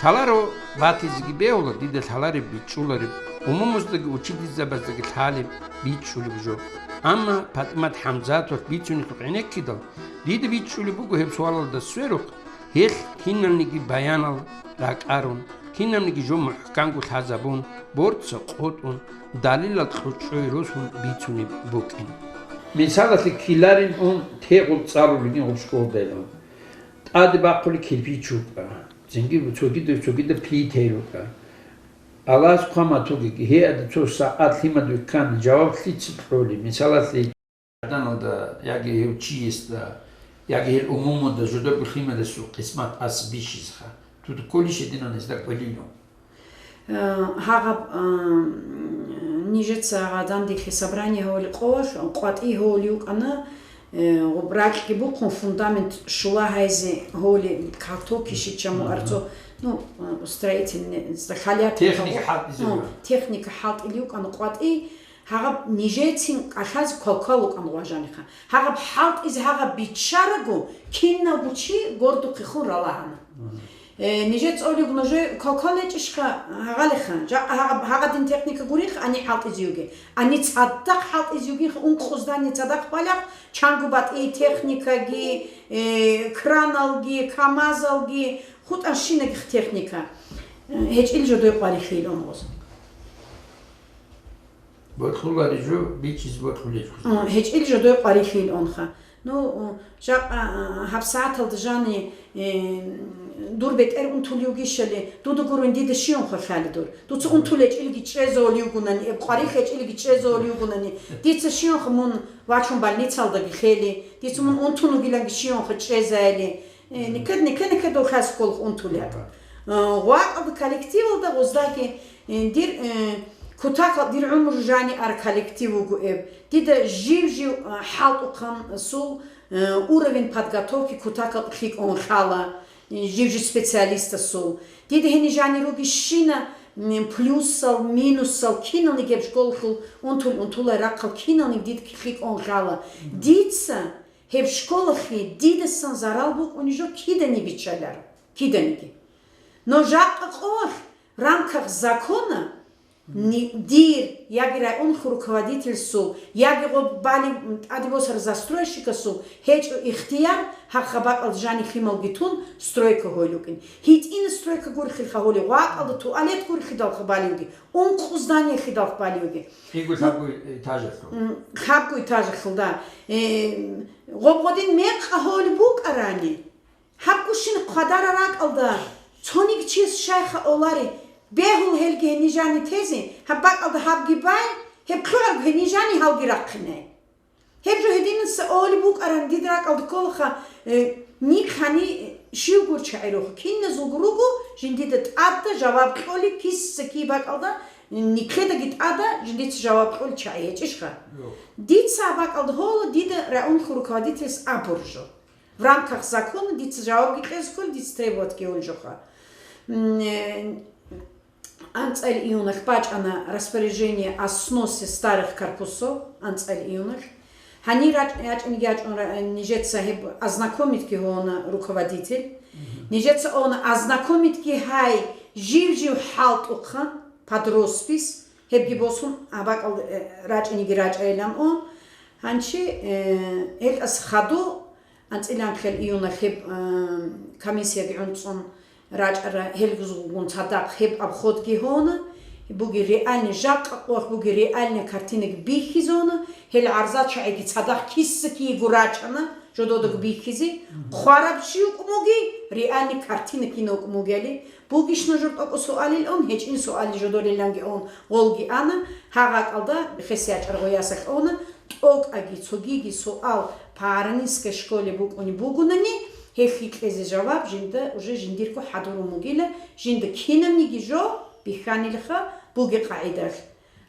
Лъаларо батизеги бегьула, дида лъалареб бичӀчӀулареб, умумуздаги учительзабаздаги лъалеб, бичӀчӀулеб жо. Амма ПатӀимат ХӀамзатовалъ бицунелъухъ гӀенеккидал, дида бичӀчӀулеб буго гьеб суалалда сверухъ, Гьелъ киналниги баянал ракӀарун, кинабниги жо мухӀканго лъазабун, борца къотӀун, далилал кьучӀой росун бицунеб букӀин. Мисалалъе, ккеларин ун тегъул цӀалулин гъуб школдайилан. ТӀаде бахъули кирпич рукӀа, цинги цогидав-цогидаб плитаи рукӀа. Аллагьас хъван батугеги, гьеада цо сагӀат лъимад вихьана, жаваб лъица кьоли? Мисалалъе, Адамалда, яги гьев чиясда, яги гьел умумуда жодорго лъимадасул къисмат ас бищизеха. Дуда кколищ гьединал гьезда кӀвелилан. Э, гьагъаб, э, нижеца гъадан дихьи собрание гьоли къоялъ, къватӀи гьоли вукӀана, э, гъуб ракьги бухъун, фундамент шула гьайзе гьоли, калтоки шичаму Мгм. арцо, ну, э, строительный, халятика Техника гъу-, хӀалтӀизе ну, вукӀана. техника хӀалтӀили вукӀана къватӀи, Гьагъаб нижецин кӀалъазе квалквал вукӀан гъважаниха. Гьагъаб хӀалтӀизе гьагъаб биччараго, киналго чи гордухъехун ралагьана. Э, нижец олиг нужее квалквал гьечӀищха гьагъалиха? Жакъа гьагъаб, гьагъадин техника гурихъ, ани хӀалтӀизе юге. Ани цадахъ хӀалтӀизе югинха, ункъо здание цадахъ балагь, чанго батӀи техникаги, э, краналги, КамАЗалги, хутӀан щинагих техника. Э, гьечӀил жодой къварихьил онгъоз. Борхулари жо бичӀчӀизе борхулел. А, гьечӀил жодой къварилъил онха. Ну, жакъа, а, гьабсагӀаталда жани, э, дур бетӀер унтулев гищали, дуда гурун дида щионха лъали дур. Дуца унтулечӀилги чӀезавулевгунани, эб къварилъечӀилги чӀезавулевгунани, дица щионха мун вачун больницалдаги лъели, дица мун унтун вугиланги щионха чӀезайли. Э, никед, никед, никед дохъас кколх унтулеб. Э, гъвакъаб коллективалда гъоздаги, э, дир, э, Кутакал дир гӀумру жани ар коллектив вуго эб. Дида жив-жив, а, хӀалтӀухъан сул, э, уровень подготовки кутакал лъикӀун лъала, э, жив-жив специалистасул. Дида гьени жани руги щина, м, плюсал, минусал, кинални геб школалъул унтул-унтулай рахъал кинални дид лъикӀун лъала. Дица гьеб школалъе дидасан зарал букӀуни жо кидани биччаларо, киданиги. Но жакъа къоялъ в рамках закона Ни-, дир, яги районхъ руководительсул, яги гъоб бали тӀаде босар застройщикасул гьечӀо ихтияр гьаб хабакъал жани лъималги тун стройка гьойил рукӀин. ГьитӀина стройка гурхъилха гьоли, гъвакӀалда туалет гурхъидалха балиуги, ункъо зданиялъидалха балиуги. Киго лъабго этажалъул. М, лъабго этажалъул, да. Э, гъоб гъодин мекъа гьоли букӀарани. Гьаб гущин хъвадара ракӀалда цониги чияс щайха олари, бегьул гьелги гьенижани тезе, гьаб бакӀалда гьабги бай, гьеб лъугӀарго гьенижани гьалги рахъинай. Гьеб жо гьединаса оли букӀаран дид ракӀалда кколаха, э, нихъани щив гур чагӀируха, киназулго руго жиндида тӀадда жаваб кьоли киса кий бакӀалда, нилъедаги тӀада жиндица жаваб кьоли чагӀи гьечӀищха? Дица гьаб бакӀалда гьола дида районхъ руководительс абур жо. В рамках закона дица жавабги кьезе ккола, дица требовать кьезе ккола жоха. М, э, анцӀил июналъ бачӀана распоряжение о сносе старых корпусов, анцӀил июналъ. Гьанир рач-, ячӀинги ячӀун ра-, нижеца гьеб ознакомитьги гьона руководитель. Нижеца она ознакомитьги гьай жив-жив хӀалтӀухъан, под роспись, гьебги босун, гьаб бакӀал, э, рачӀинги рачӀайилан он. Гьанчи, э, гьелъас хаду, анцӀиланхъел июналъ гьеб, э, комиссияги гӀунцӀун рачӀара, гьелгузулгун цадахъ гьеб обходги гьона, буги реальный жакъа къоялъ буги реальный картинаги бихьизона, гьел гӀарзачагӀиги цадахъ киса киего рачана, жододаги бихьизе, хъвараб чи вукӀун буги, реальный картина кина вукӀун бугели, бугищ нужер тӀокӀо суалил он, гьечӀин суалли жодориланги он, гъолги ана, гьагъакӀалда хес ячӀар гъоясалъ она, тӀокӀаги цогиги суал по Аранинской школе букӀуни бугунани, гьелъи кьезе жаваб жинда уже жиндирго хӀадурун бугила, жинда кинабниги жо бихьанилха буги къагӀидалъ.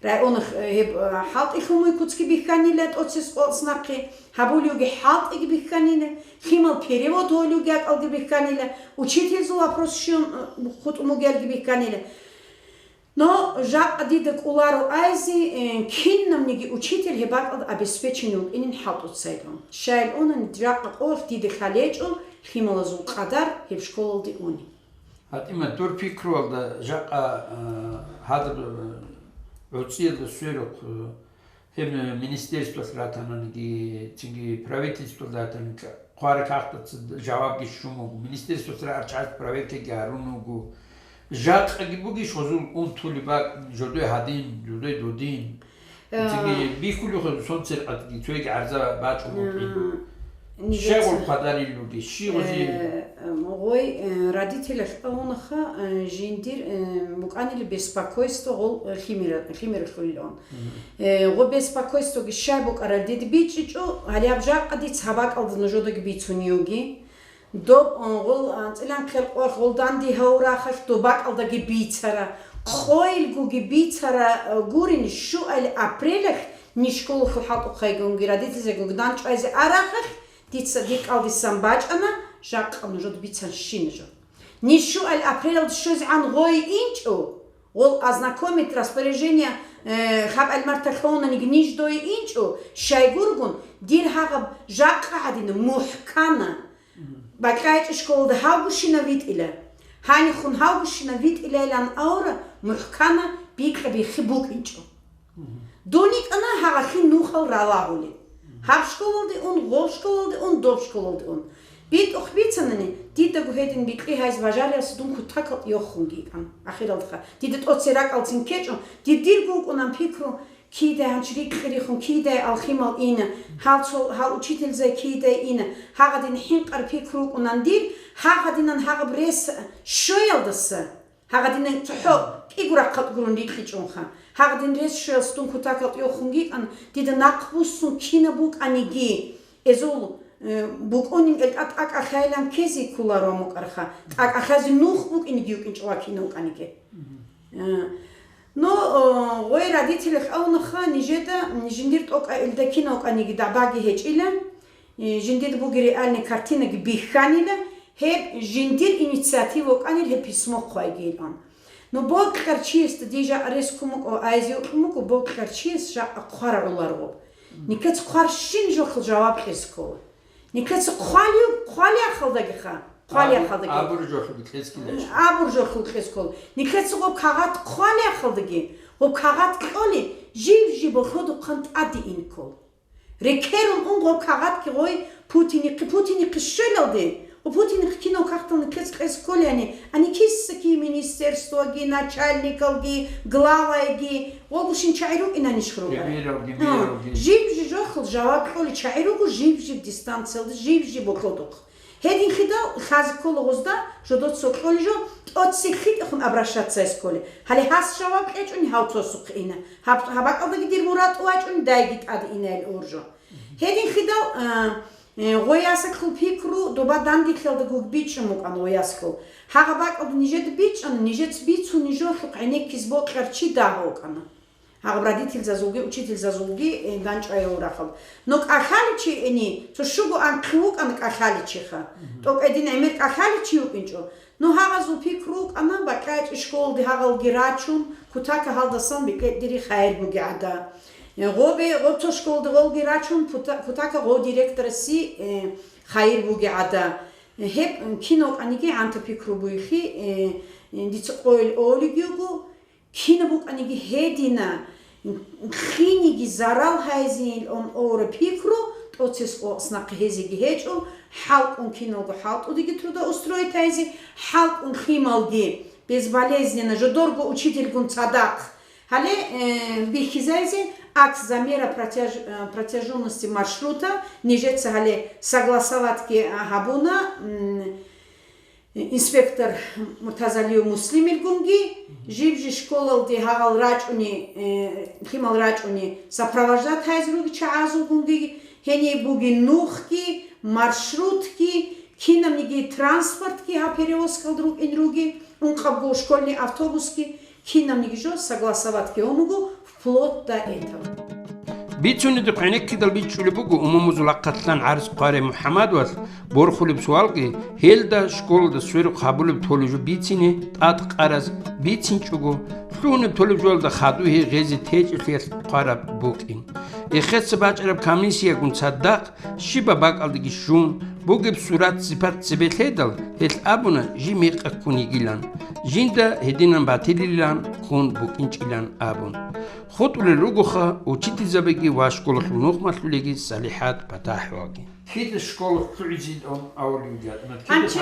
Районах, э, гьеб, э, хӀалтӀи лъумуй куцги бихьанила, тӀоцес къоалъ нахъе гьабулевги хӀалтӀиги бихьанила, лъимал перевод гьолевги акӀалги бихьанила, учительзул вопрос щун, э, хутӀун бугелги бихьанила. Но жакъа дида кӀоларо айзи, э, кинавниги учитель гьеб бакӀалда обеспеченный вукӀинин хӀалтӀуцайилан. Щайилъунани жакъа къоялъ дида лъалечӀо лъималазул къадар гьеб школалде уни. ГьатӀима, дур пикруялда жакъа, э, гьадаб, э, гӀуцӀиялда сверухъ, э, гьеб, э, министерствоялъ ратананиги, цинги правительствоялъ ратананиги, хъвараб кагътаца жавабги щун буго. Министерствоялъ рачӀараб проектги гьарун вуго. Жакъаги бугищ гьозул унтулеб бакӀ, жодой гьадин, жодой додин? Э, Цинги бихьулев хъусон церкъатги, цоги гӀарза бачӀун букӀин. Э, Щай нижеца, гъол хъвадарил ругищ, щи гъози? Э, гъой, э, родителял авунаха, э, жиндир, э, букӀанили беспокойство гъол, э, лъимера-, лъимералъулилан. Э, гъо беспокойствоги щай букӀарал дида бичӀчӀичӀо, гьале гьаб жакъа дица гьаб бакӀалда нужедаги бицуневги. Доб, э, гъол, э, анцӀилан хъел къоялъ гъолданди гьавурахалъ доб бакӀалдаги бицара. Къойилгоги бицара, э, гурин, щуал апрелалъ ниж школалъул хӀалтӀухъайгунги, родительзегунги данчӀвайзе арахалъ, дица дир кӀалдисан бачӀана, жакъа нужеда бицан щина жо. Ниж щуал апрелалда щвезегӀан гъой инчӀо, гъол ознакомить распоряжение, э, хаб-гӀалмарталъ гьавунаниги ниж дой инчӀо, щайгургун, дир гьагъаб жакъа гӀадина мухӀкана. БакьайчӀи школалда гьав гущинав витӀила. Гьанихун гьав гущинав витӀилайилан авра мухӀкана бикьа-биххи букӀинчӀо. Дун йикӀана гьагъахъин нухал ралагьули. Гьаб школалде ун, гъоб школалде ун, доб школалде ун. БитӀухъ бицанани, дидаго гьедин бикьи гьайз бажариялса дун кутакал йохунги йикӀан. Ахиралдаха, дида тӀоцеракӀалцин ккечӀо, дир дирго вукӀунан пикру, кидай гьанчи рикьи-рихун, кидай алхимал ина, гьал цо-, гьал учительзай кидай ина, гьагъадин хӀинкъар пикру вукӀунан дир, гьагъадинан гьагъаб рес щоялдаса, гьагъадинан цохӀо кӀиго рахъалд гурун рикьичӀунха. Гьагъадин рес щоялдаса дун кутакал йохунги йикӀан, дида нахъбуссун кинаб букӀаниги, эзул, э, букӀунин элтӀа тӀакӀа хайилан ккезе кколаро мукӀарха, тӀакӀа хайзе нух букӀиниги йукӀинчӀо ва кина вукӀаниги. Э, Ну, о, гъой родителях авунаха нижеда, м, жиндир тӀокӀа илда кинав кӀаниги дагӀбаги гьечӀила, э, жиндир буги реальный картинаги бихьанила, гьеб жиндир инициатива кӀанил гьеб письмо хъвайги илан. Ну, бокьарчиясда дижа арескун мукӀо, айзе укьун мукӀо, бокьарчияс жа хъварагӀуларгъуб. Никец хъварщин жохъул жаваб кьескола. Никеца хъвалиу-, хъвалиахъалдагиха, хъвалиахъалдаги. Абур-, абур жолъуги кьецӀкӀинчӀо. Абур жолъул кьецӀкол. Никеца гъоб кагъат хъвалиахъалдаги, гъоб кагъат кьоли, жив-жив болъодухъан тӀаде инкол. Рекерун ун гъоб кагъатги гъой Путинихъе, Путинихъе щвелалде, гъо Путинихъе кинав кагътал никеца кьес кколиани, ани киса-кин министерствоги, начальникалги, главайги, гъогушин чагӀи рукӀинанищ ругел. Гьа. Жив-жив жохъул жаваб кьоли чагӀи руго, жив-жив дистанциялда, жив-жив болъодухъ. Гьединлъидал лъазе ккола гъозда, жодоца кьоли жо, тӀоцебе лъитӀехун обращаться кколи. Гьале гьас жаваб кьечӀони гьав цосухъе ина. Гьаб-, гьаб бакӀалдаги дир мурад вачӀун дайги тӀаде инайил уржо. Гьединлъидал, а, э, гъой ясалъул пикру доба дандихьалда гуг бичӀчӀун букӀана гъой ясалъул. Гьагъаб бакӀалда нижеда бичӀчӀана, нижеца бицун нижолъухъ гӀенеккиз бокьар чи дагь вукӀана. Гьагъаб родительзазулги, учительзазулги, э, ганчӀвай гьав рахъал. Но кӀалъаличи гьени, цо щуго анкьи вукӀана кӀалъаличиха. Мгм. ТӀокӀаб гьедин гӀемер кӀалъаличи вукӀинчӀо. Но гьагъазул пикру вукӀана, бакьачӀи школалде гьагъалги рачун, кутака гьалдасан бекӀедири хайир буги гӀада. Э, гъобе, гъоб цо школалде гъолги рачун, пута-, кутака гъов директораси, э, хайир буги гӀада. Э, гьеб, м, кинав кӀаниги гӀанта пикру буйхъи, э, э, дица къойил олигиуго, Кинаб букӀаниги гьедина, лъиниги зарал гьайзейилан ора пикру, тӀоцес къо-, снахъе гьезеги гьечӀо, хӀалкӀун киналго хӀалтӀудеги трудоустроить гьайзе, хӀалкӀун лъималги безболезненно, жодорго учительгун цадахъ. Гьале, э, бихьизайзе акт замера протяж-, э, протяжённости маршрута, нижеца гьале согласоватьги, а, гьабуна, м, инспектор Муртазалиев Муслимилгунги, жиб-жи школалде гьагъал рачӀуни, э, лъимал рачӀуни сопровождать гьайзе руги чагӀазулгунги, гьениб бугин нухги, маршрутги, кинабниги транспортги гьаб перевозкалда рукӀин руги, ункъабго школьный автобусги, кинабниги жо согласовать гьавун буго вплоть до этого. Бицунеб гӀенеккидал бичӀчӀулеб буго умумузул ахъалъан гӀарз хъварай МухӀаммадовалъ борхулеб суалги, гьелда школалда сверухъ гьабулеб толеб жо бицине тӀадкъараз бицинчӀого, лъугьунеб толеб жоялда хадув гьей гъезе течӀелъиялъ хъвараб букӀин. Эхеца бачӀараб комиссиягун цадахъ щибаб бакӀалдаги щун, бугеб сурат-сипат цебе лъедал, гьелъ абуна жий мекъи ккун йигилан, жинда гьединан батилилан ккун букӀинчӀилан абун. ХутӀулел ругоха учительзабиги ва школалъул нухмалъулеги СалихӀат ПатахӀоваги. Кида школа лъугӀизилан авулев вугев? Кида Гьанчи,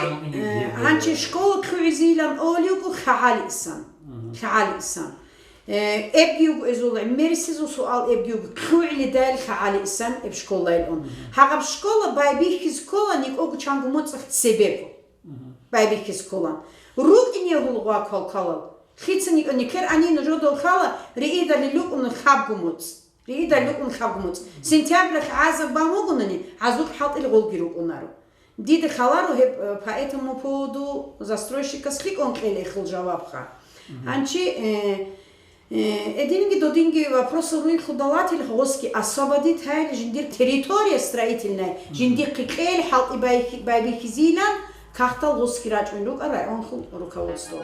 гьанчи школа лъугӀизилан авулев вуго ЛъагӀалисан. Мгм. ЛъагӀалисан. Э, эбги вуго эзул гӀемерисезул суал, эбги вуго, лъугӀилидай ЛъагӀалисан эб школайилан. Мгм. Гьагъаб школа байбихьиз ккола никӀого чанго моцӀалъ цебего. Мгм. Байбихьиз ккола. РукӀине гьулгъва квалквалал. Лъица никӀо никер ани нужеда хала риидали лукӀун хабгу моцӀ. Риидали лукӀун хабгу моцӀ. Сентябралъ гӀазаб бан вугонани, гӀазур хӀалтӀил гъолги рукӀунаро. Дида халаро гьеб, э, по этому поводу застройщикас лъикӀун кьела эхил жавабха. Мгм. Гьанчи, э, э, эдинги додинги вопросов руй худалатил гъоски освободить гьайли жиндир территория строительная, Мгм. жиндихъе кьел хӀалтӀи байхи-, байбихьизилан кагътал гъоски рачӀун рукӀа районхул руководство.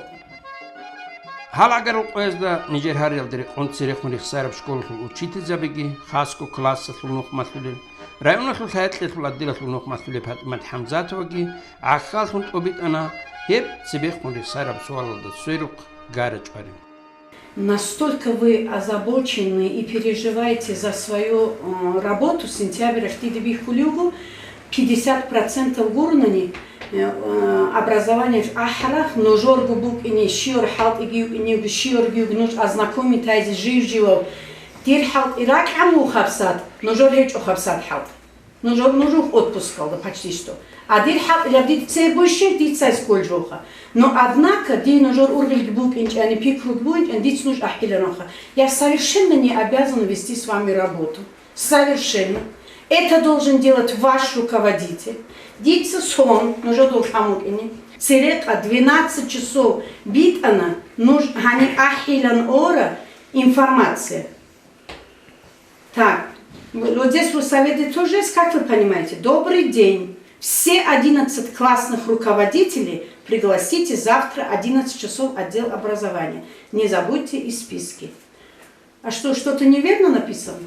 Гьал гӀагарал къоязда нижер гьариялда рекъон церехун рехсараб школалъул учительзабиги, хасго классалъул нухмалъулел, районалъул хӀаякьялъул отделалъул нухмалъулеб ПатӀимат ХӀамзатоваги гӀахьаллъун тӀобитӀана гьеб цебехун рехсараб суалалда сверухъ гара чӀварин. Настолько вы озабочены и переживаете за свою, э, работу, сентябрь ахтиде бихьулев вуго, пятьдесят процентов гурнани, э, э, образование ахӀарах, нужерго букӀине, щиор хӀалтӀиги юкӀинего, щиорги юг нуж ознакомитайзе жив-живав. Дир хӀалтӀи ракьан вухаб сад, нужер гьечӀохаб сад хӀалтӀ. Нужер, нуж ух отпускалда почти что. А дир хӀалтӀилаб дица цебе бущин, дица сколь жоха. Но однако, дие нужер ургъелги букӀинчӀани, пикруги букӀинчӀани, дица нуж ахӀиларонха. Я совершенно не обязан вести с вами работу. Совершенно. Это должен делать ваш руководитель. Дица сон, нужер долъан вукӀине. Церекъа двенадцать часов битӀана, нуж гьаниб ахӀилан ора информация. Так, вот здесь в Руссовете тоже есть, как вы понимаете? Добрый день. Все одиннадцать классных руководителей пригласите завтра одиннадцать часов отдел образования. Не забудьте и списки. А что, что-то неверно написано?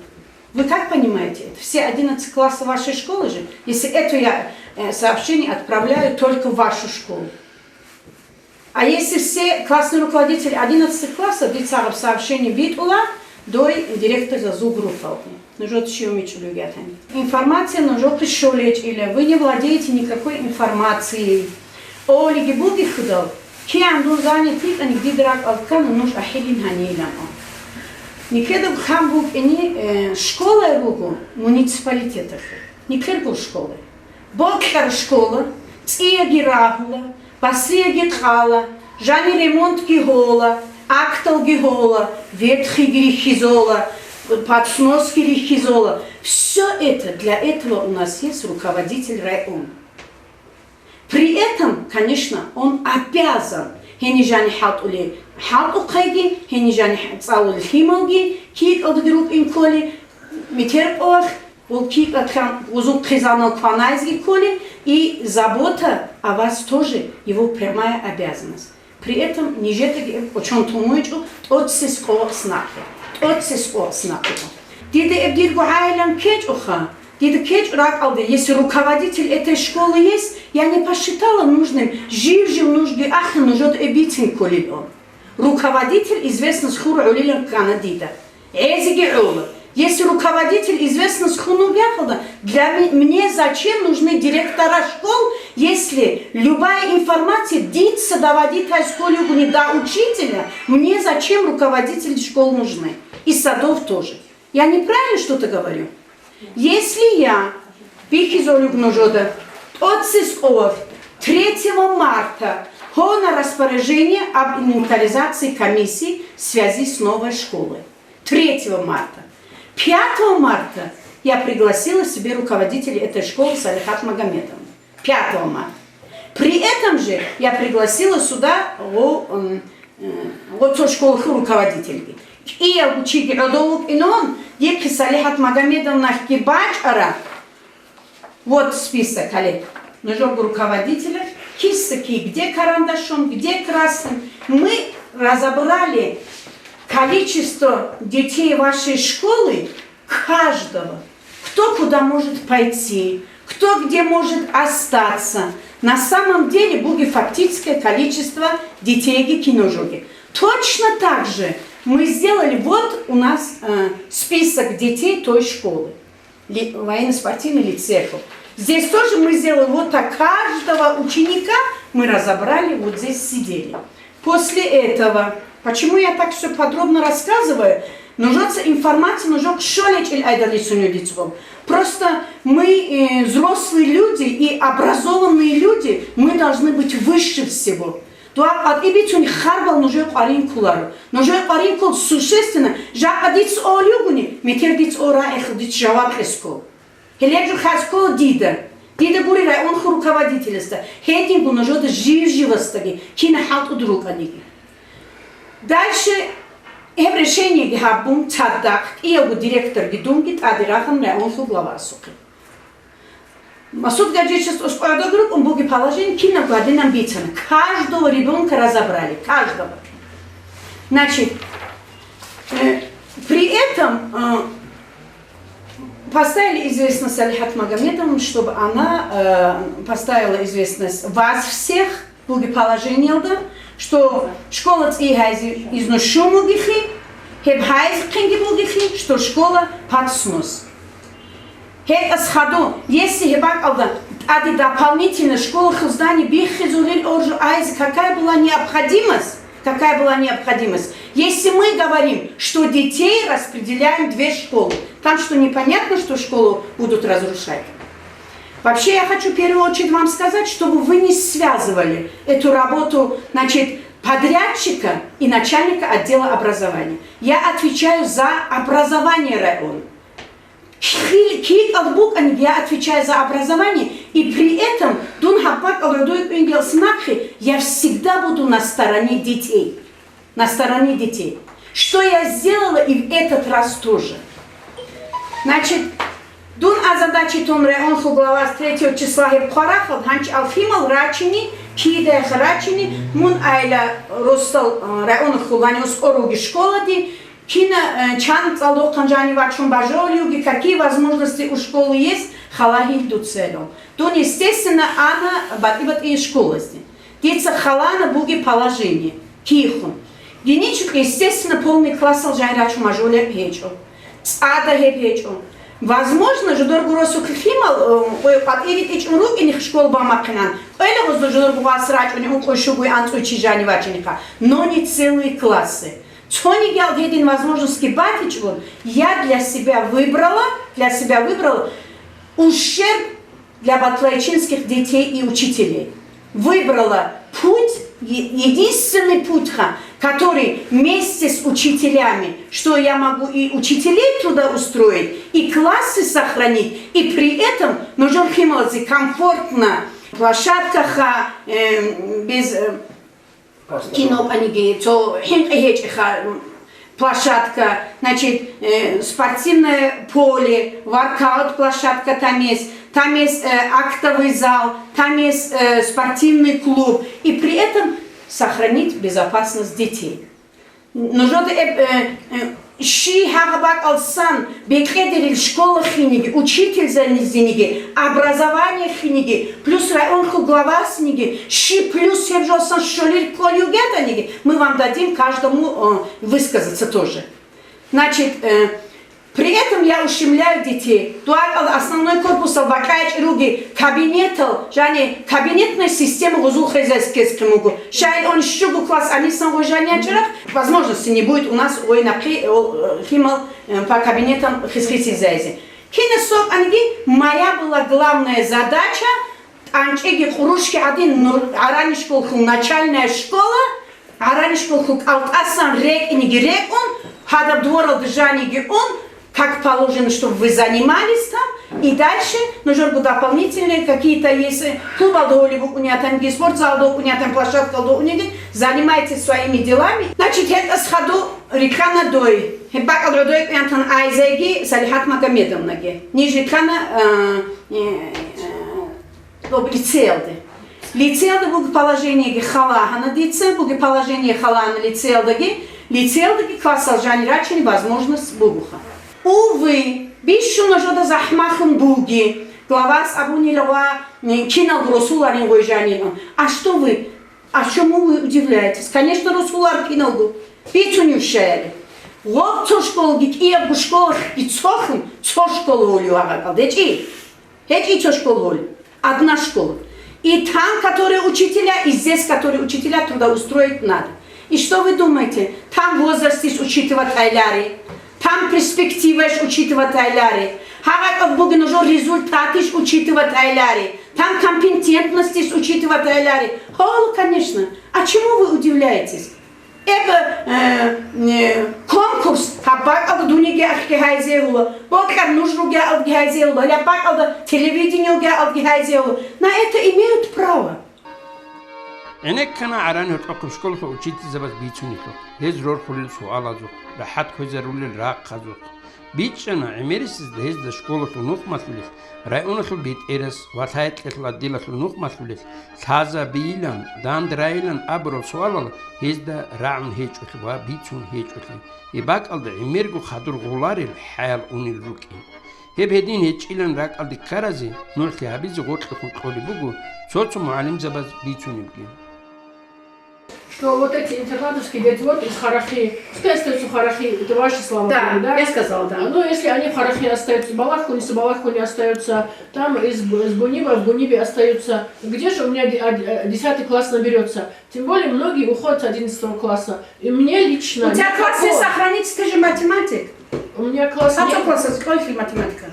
Вы как понимаете это? Все одиннадцать классов вашей школы же, если это я э, сообщение отправляю только в вашу школу. А если все классные руководители одиннадцатых классов, дицагъаб сообщение битӀула дой директорзазул группалги. Нуж чияв мичӀулев гьатани. Информация нужехъе щолечӀила, вы не владеете никакой информацией. Олиги бугихъудал, киян дун занят йикӀани дида ракӀалда ккана нуж ахӀилин гьанилан. Никеда хъан букӀини, э, школа руго муниципалитеталъе. Никергул школа. Бокьар школа, цӀияги рагьула, басриеги къала, жани ремонтги гьола, акталги гьола, ветхиги рихьизола, подсносги рихьизола. Все это, для этого у нас есть руководитель района. При этом, конечно, он обязан гьенижани хӀалтӀули хӀалтӀухъайги, гьенижани цӀалули лъималги, кикӀалдаги рукӀин кколи, метер къоялъ, гъул кикӀалъан гъузул хъизанал кванайзги кколи, и забота о вас тоже его прямая обязанность. При этом нижедаги эб кӀочон тумуйчӀо тӀоцес къо снахъе. ТӀоцес къо снахъего. Дида эб дирго гӀайилан ккечӀоха, дида ккечӀо ракӀалде, если руководитель этой школы есть, я не посчитала нужным жив-жив нужги ахӀи нужеда эб бицин кколил он. Руководитель известность хур гӀолилан ккана дида. ГӀезеги гӀола. Если руководитель известность хунул бяхалда, для ми-, мне зачем нужны директора школ, если любая информация дица доводит из коллегу не до учителя, мне зачем руководители школ нужны? И садов тоже. Я неправильно что-то говорю? Если я бихьизолюг нужода, тӀоцис къоялъ, третьего марта гьона распоряжение об инвентаризации комиссии в связи с новой школой. Третьего марта. Пятого марта я пригласила себе руководителя этой школы Салихат Магомедовну. Пятого марта. При этом же я пригласила сюда го-, м, э, гъоцо школахъул руководительги. КӀиявго чиги гӀодов вукӀинон, дихъе Салихат Магомедовнахги бачӀара, вот список, гьале, нужерго руководителя, киса ки, где карандашом, где красным. Мы разобрали количество детей вашей школы, каждого, кто куда может пойти, кто где может остаться. На самом деле, буги фактическое количество детей киножоги. Точно так же мы сделали, вот у нас э, список детей той школы. ли-, военно-спортивный лицей. Здесь тоже мы сделали вот так. Каждого ученика мы разобрали, вот здесь сидели. После этого, почему я так все подробно рассказываю, нужна информация, нужно шолечил айдалисуню лицом. Просто мы э, взрослые люди и образованные люди, мы должны быть выше всего. Дуа къватӀибицун харбал нужер къварин кколаро. Нужер къварин ккол существенно, жакъа диц олюгуни, метер диц ора эхил диц жаваб эско. Гьелеб жо хас ккола дида. Дида гури районху руководительасда. Гьединго нужода жив-живасдаги, кина хӀалтӀуд рукӀаниги. Дальше гьеб решениеги гьабун, цадахъ, кӀиявго директорги дунги тӀаде рагъан районху главасухъе. Масуд Гаджиевичас оскӀояда рукӀун буги положение кинаб гьадинан бицана. Каждого ребёнка разобрали, каждого. Значит, э, при этом э, поставили известность Салихат Магомедовну, чтобы она э, поставила известность вас всех, буги положениялда, что школа цӀи гьайзе изношун бугихъи, гьеб гьайзехъинги бугихъи, что школа под снос. ГьетӀас хадуб, если гьеб бакӀалда тӀаде дополнительно школахъул здание биххизулел оржу айзе, какая была необходимость, какая была необходимость, если мы говорим, что детей распределяем в две школы, там что, непонятно, что школу будут разрушать? Вообще, я хочу в первую очередь вам сказать, чтобы вы не связывали эту работу, значит, подрядчика и начальника отдела образования. Я отвечаю за образование района. Хил-, кикӀал букӀанги, я отвечаю за образование, и при этом дун гьаб бакӀал родой кӀвенгиялъ нахъе, я всегда буду на стороне детей. На стороне детей. Что я сделала и в этот раз тоже. Значит, дун озадачить тун районлъул главас третьего числа гьеб хъварахъал, гьанчи алхимал рачине, кидаях рачине, мун айла росал, э, районлъул гьанив аскӀор вуги школади, кина, э, чан цӀалдохъан жанив вачун бажарулевги, какие возможности у школы есть, халагьил дуцелун. Дун, естественно, ана батӀи-батӀи школазде. Дица халана буги положение, кихун. ГьеничӀ, естественно, полный классал жай рачун бажулеб гьечӀо. ЦӀада гьеб гьечӀо. Возможно, жодор гуросухъ лъимал, э, къватӀире тӀичӀун рукӀине школ бамахъинан, кӀвела гъозда жодор гугъас рачӀуни ункъой щугой анцӀой чи жанив вачиниха, но не целые классы. Цониги ал гьедин возможностьги батичӀун, я для себя выбрала, для себя выбрала ущерб для батлайчинских детей и учителей. Выбрала путь, е-, единственный путь, ха, который вместе с учителями, что я могу и учителей трудоустроить, и классы сохранить, и при этом нужно хималазе комфортно. Площадка ха, э, без, э, кино паниги, цо хӀинкъи гьечӀеха, площадка, значит, э, спортивное поле, воркаут площадка там есть, там есть, э, актовый зал, там есть, э, спортивный клуб. И при этом сохранить безопасность детей. Нужода эб-, э, э, щи гьагъа бакӀалсан бекьедерил школа хиниги, учительзаниги, образование хиниги, плюс районлъул главасниги, щи плюс гьеб жосан щолил кколев гьетаниги, мы вам дадим каждому, э, высказаться тоже. Значит, э, при этом я ущемляю детей. ТӀуакъал основной корпусал бакӀайчӀи руги кабинетал, жани кабинетная система гъузул хезяйствояс хъимуго. Шайил он щугу класс анисан гъожани ячарах, возможности не будет у нас ой нахъе, о, э, химал, э, по кабинетам хисхисизайзе. Кинес сокъанги моя была главная задача, тӀанчӀиги къурушги гӀадин, ну, гӀарани школхул начальная школа, гӀарани школхул кӀалтӀасан рекӀиниги рекӀун, гьадаб дворалда жаниги ун, как положено, чтобы вы занимались там, и дальше нужно дополнительные какие-то, если клубалда гьолеб букӀунятанги, спортзалда букӀунятан, площадкалда букӀунеги, занимайтесь своими делами. Значит, гьетӀас хаду рикана дой. Гьеб бакӀал родой кӀвянтан айзайги Салихат Магомедовнаги. Ниж рикана, э, э, э, Об лицеялде. Лицеялда буги положениеги халагьана дица, буги положение халагьана лицеялдаги, лицеялдаги классал жанир рачине возможность бугоха. Увы, бищун нужода захӀмалъун буги, главас абунила ва, м, киналго росуларин гъой жанирун. А что вы, а чему вы удивляетесь? Конечно, росулар киналго. Бицунев щаяли. Гъоб цо школги кӀиябго школалъги цохун, цо школа гьолев гьагъабал. ДечӀи? ГьечӀи цо школа гьолеб, одна школа. И там, которые учителя, и здесь, которые учителя, трудоустроить надо. И что вы думаете? Там возраст иш учитывать гьайлари, там перспектива иш учитывать гьайлари, гьагъа кӀал бугин уже результат иш учитывать гьайлари, там компетентность иш учитывать гьайлари. Гьол, конечно. А чему вы удивляетесь? Эб, э, э, конкурс гьаб бакӀалда дуниги ахги гьайзегьула, бокьар нуж ругеалги гьайзегьула, гьаб бакӀалда телевидение ругеалги гьайзегьула. На это имеют право. ГӀенеккана гӀарани гьоркьохъеб школалъул учительзабаз бицунелъухъ, гьез рорхулел суалазухъ, рахӀат кквезарулел рахъазухъ. БичӀчӀана гӀемерисезда гьезда школалъул нухмалъулелъ, районалъул бетӀерас ва лъай-кьеклъадилалъул нухмалъулелъ лъазабийилан, дандрайилан абурал суалал гьезда рагӀун гьечӀолъи ва бицун гьечӀолъи, гьеб бакӀалда гӀемерго хадур гъоларел хӀаял унел рукӀин. Гьеб гьедин гьечӀилан ракӀалде ккаразе, нугӀлъи гьабизе гъоркьухъун кьолеб буго цо-цо мугӀалимзабаз бицунебги. Что вот эти интернатовские дети, вот из Харахи, пускай остаются в Харахи, это ваши слова Да, были, да? я сказала, да. Ну, если они в Харахи остаются, Балахуни, Сабалахуни остаются, там из Бу-, из Буниба в Бунибе остаются, где же у меня де-, а, а, десятый класс наберется? Тем более многие уходят с одиннадцатого класса. И мне лично У тебя в классе никакого сохранится, ты же математик. У меня класс Какой нет. класс, какой математика?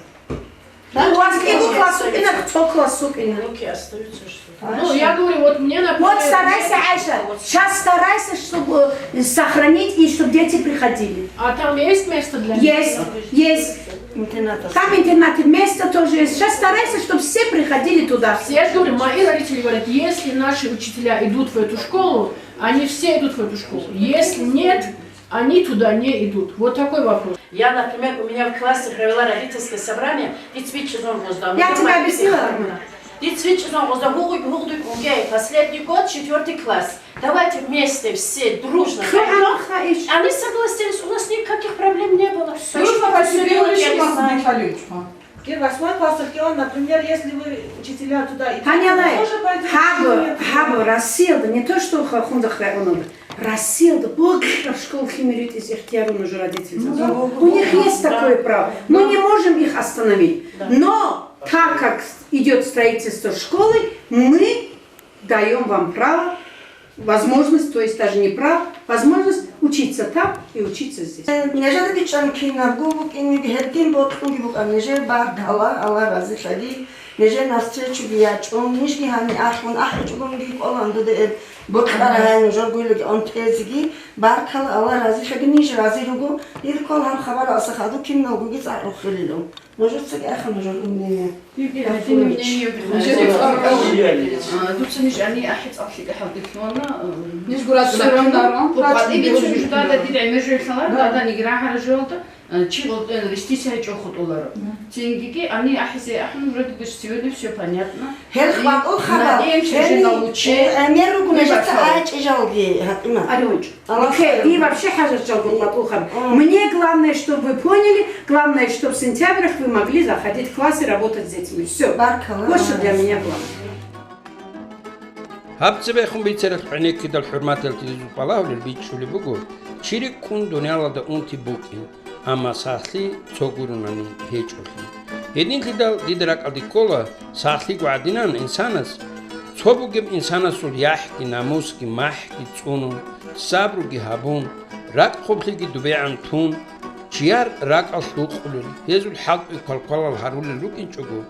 Да? У вас кӀиго класс укӀина, цо класс укӀина. Уроки остаются, что ли? Ну, я говорю, вот мне, например, Вот старайся, Айша, сейчас старайся, чтобы, э, сохранить и чтобы дети приходили. А там есть место для них? Есть, есть. Интернатов. Там интернаты, место тоже есть. Сейчас старайся, чтобы все приходили туда. Я же говорю, мои родители говорят, если наши учителя идут в эту школу, они все идут в эту школу. Если нет, они туда не идут. Вот такой вопрос. Я, например, у меня в классе провела родительское собрание, и цвичи зон гъозда. Я тебе объяснила, Армена. Ди цвичи зон гъозда, гьугъуй, гьугъуй, гьугъуй, последний год, четвёртый класс. Давайте вместе все дружно пойдём. Они согласились, у нас никаких проблем не было. Дружно поступили, я не знаю. Кир, восьмой класс, например, если вы учителя туда идёте, мы тоже пойдём. Гьаб, гьаб, Россияда не то, что Хунзахъ районда, Россияда бокьараб школа химиритӀис ихтияр нуж родительзаб. Ну, да. У них есть такое право. Мы не можем их остановить. Да. Но так как идёт строительство школы, мы даём вам право, возможность, то есть даже не право, возможность учиться там и учиться здесь. Нижеда бичӀчӀана кинабго букӀиниги гьедин бокьунги букӀана нижер, баркала, Аллагь разилъаги, нижер навстречуги ячӀун, нижги гьаниб ахӀун, ахӀичӀогонги кӀолан дуда гьеб бокьарай нужер гуйлаги онтезеги, баркала, Аллагь разилъаги, ниж рази руго, дир ккола гьаб хабаралдаса хадуб киналгоги цӀакъ рухӀилилан. Нужецаги ахӀа нужер мнение. Нужер мнение. А, дуца ниж ани ахӀи цӀакъ лъикӀа хӀалдилъуна, а, ниж гура всё равно, гура къватӀибе цӀун жидада дир гӀемер жо лъала, дада ниграгьара жоялда, а, чи гъол-, э, рестисай чӀохо тӀоларо. Мгм. Цингиги ани ахӀизе ахӀун, вроде бы сегодня всё понятно. Гьел хватӀул хабар. Надеемся, уже научи. Э, гӀемер ругу нижеца гьачӀи жалги, гьатӀима. Алло. Окей, и вообще хӀажат жалго батӀулхъан. Мне главное, чтобы вы поняли, главное, чтобы в сентябрях вы могли заходить в класс и работать с детьми. Всё. Баркала. Вот что для меня главное. Гьаб цебехун бицарал гӀенеккидал хӀурматал тилизул балагьулел бичӀчӀулеб буго, чи рикӀкӀун дуниялалда унти букӀин, амма сахлъи цо гурунани гьечӀолъи. Гьединлъидал дида ракӀалде ккола, сахлъиго гӀадинан инсанас, цо бугеб инсанасул яхӀги, намусги, махӀги цӀунун, сабруги гьабун, ракӀ хъублъиги дубегӀан тун, чияр ракӀалъ рукъулел, гьезул хӀалтӀуе квалквалал гьарулел рукӀинчӀого,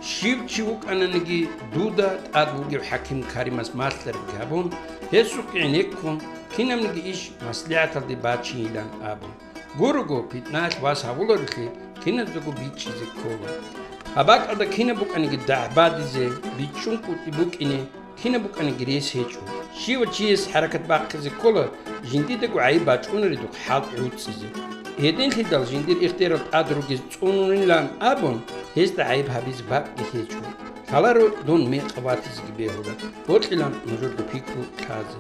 щив чи вукӀананиги дуда тӀад вугев хӀаким Каримас малъарабги гьабун, гьесухъ гӀенеккун, кинабниги иш маслигӀаталде бачейилан абун. Гурого, питнаялъ вас гьавуларелъи киназдаго бичӀчӀизе ккола. Гьаб бакӀалда кинаб букӀаниги дагӀбадизе, бичӀчӀун кӀутӀи букӀине, кинаб букӀаниги рес гьечӀо. Щивав чияс хӀаракат бахъизе ккола, жиндидаго гӀайиб бачӀунаредухъ хӀалтӀи гӀуцӀизе. Гьединлъидал жиндир ихтиярал тӀад ругез цӀунунилан абун, гьезда гӀайиб гьабизе бакӀги гьечӀо. Лъаларо дун мекъав ватизеги бегьула, бокьилан нужерго пикру лъазе.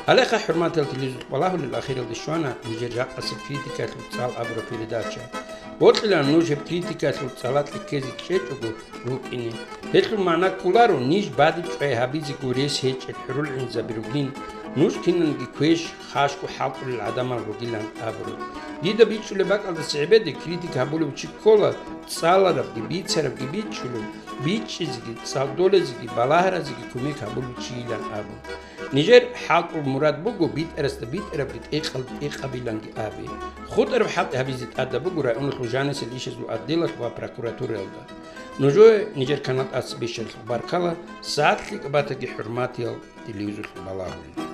Гьалеха, хӀурматал тилизул балагьулел, ахиралде щвана нижер жакъасеб критикалъул цӀал абураб передача. Бокьилан нуж гьеб критикалъул цӀалалъе ккезе чӀечӀого рукӀине. Гьелъул магӀна кколаро, ниж бадиб чӀвай гьабизего рес гьечӀеб хӀурулгӀинзаби ругин, нуж кинанги квеш, хашго хӀалтӀулел гӀадамал ругилан абураб. Дида бичӀчӀулеб бакӀалдаса гӀебеде критика гьабулев чи ккола, цӀаларабги, бицарабги бичӀчӀулев, бичӀчӀизеги, цӀалдолезеги, балагьаразеги кумек гьабулев чийилан абун. Нижер хӀалтӀул мурад буго битӀарасда битӀарабги тӀекъалда тӀекъабиланги абе. ХутӀараб хӀалтӀи гьабизе тӀадаб буго районалъул жанисел ишазул отделалъ ва прокуратураялда. Нужее нижер канал тӀаса бищаралъухъ баркала, сагӀат лъикӀаб батаги, хӀурматиял телевизорлъун балагьун.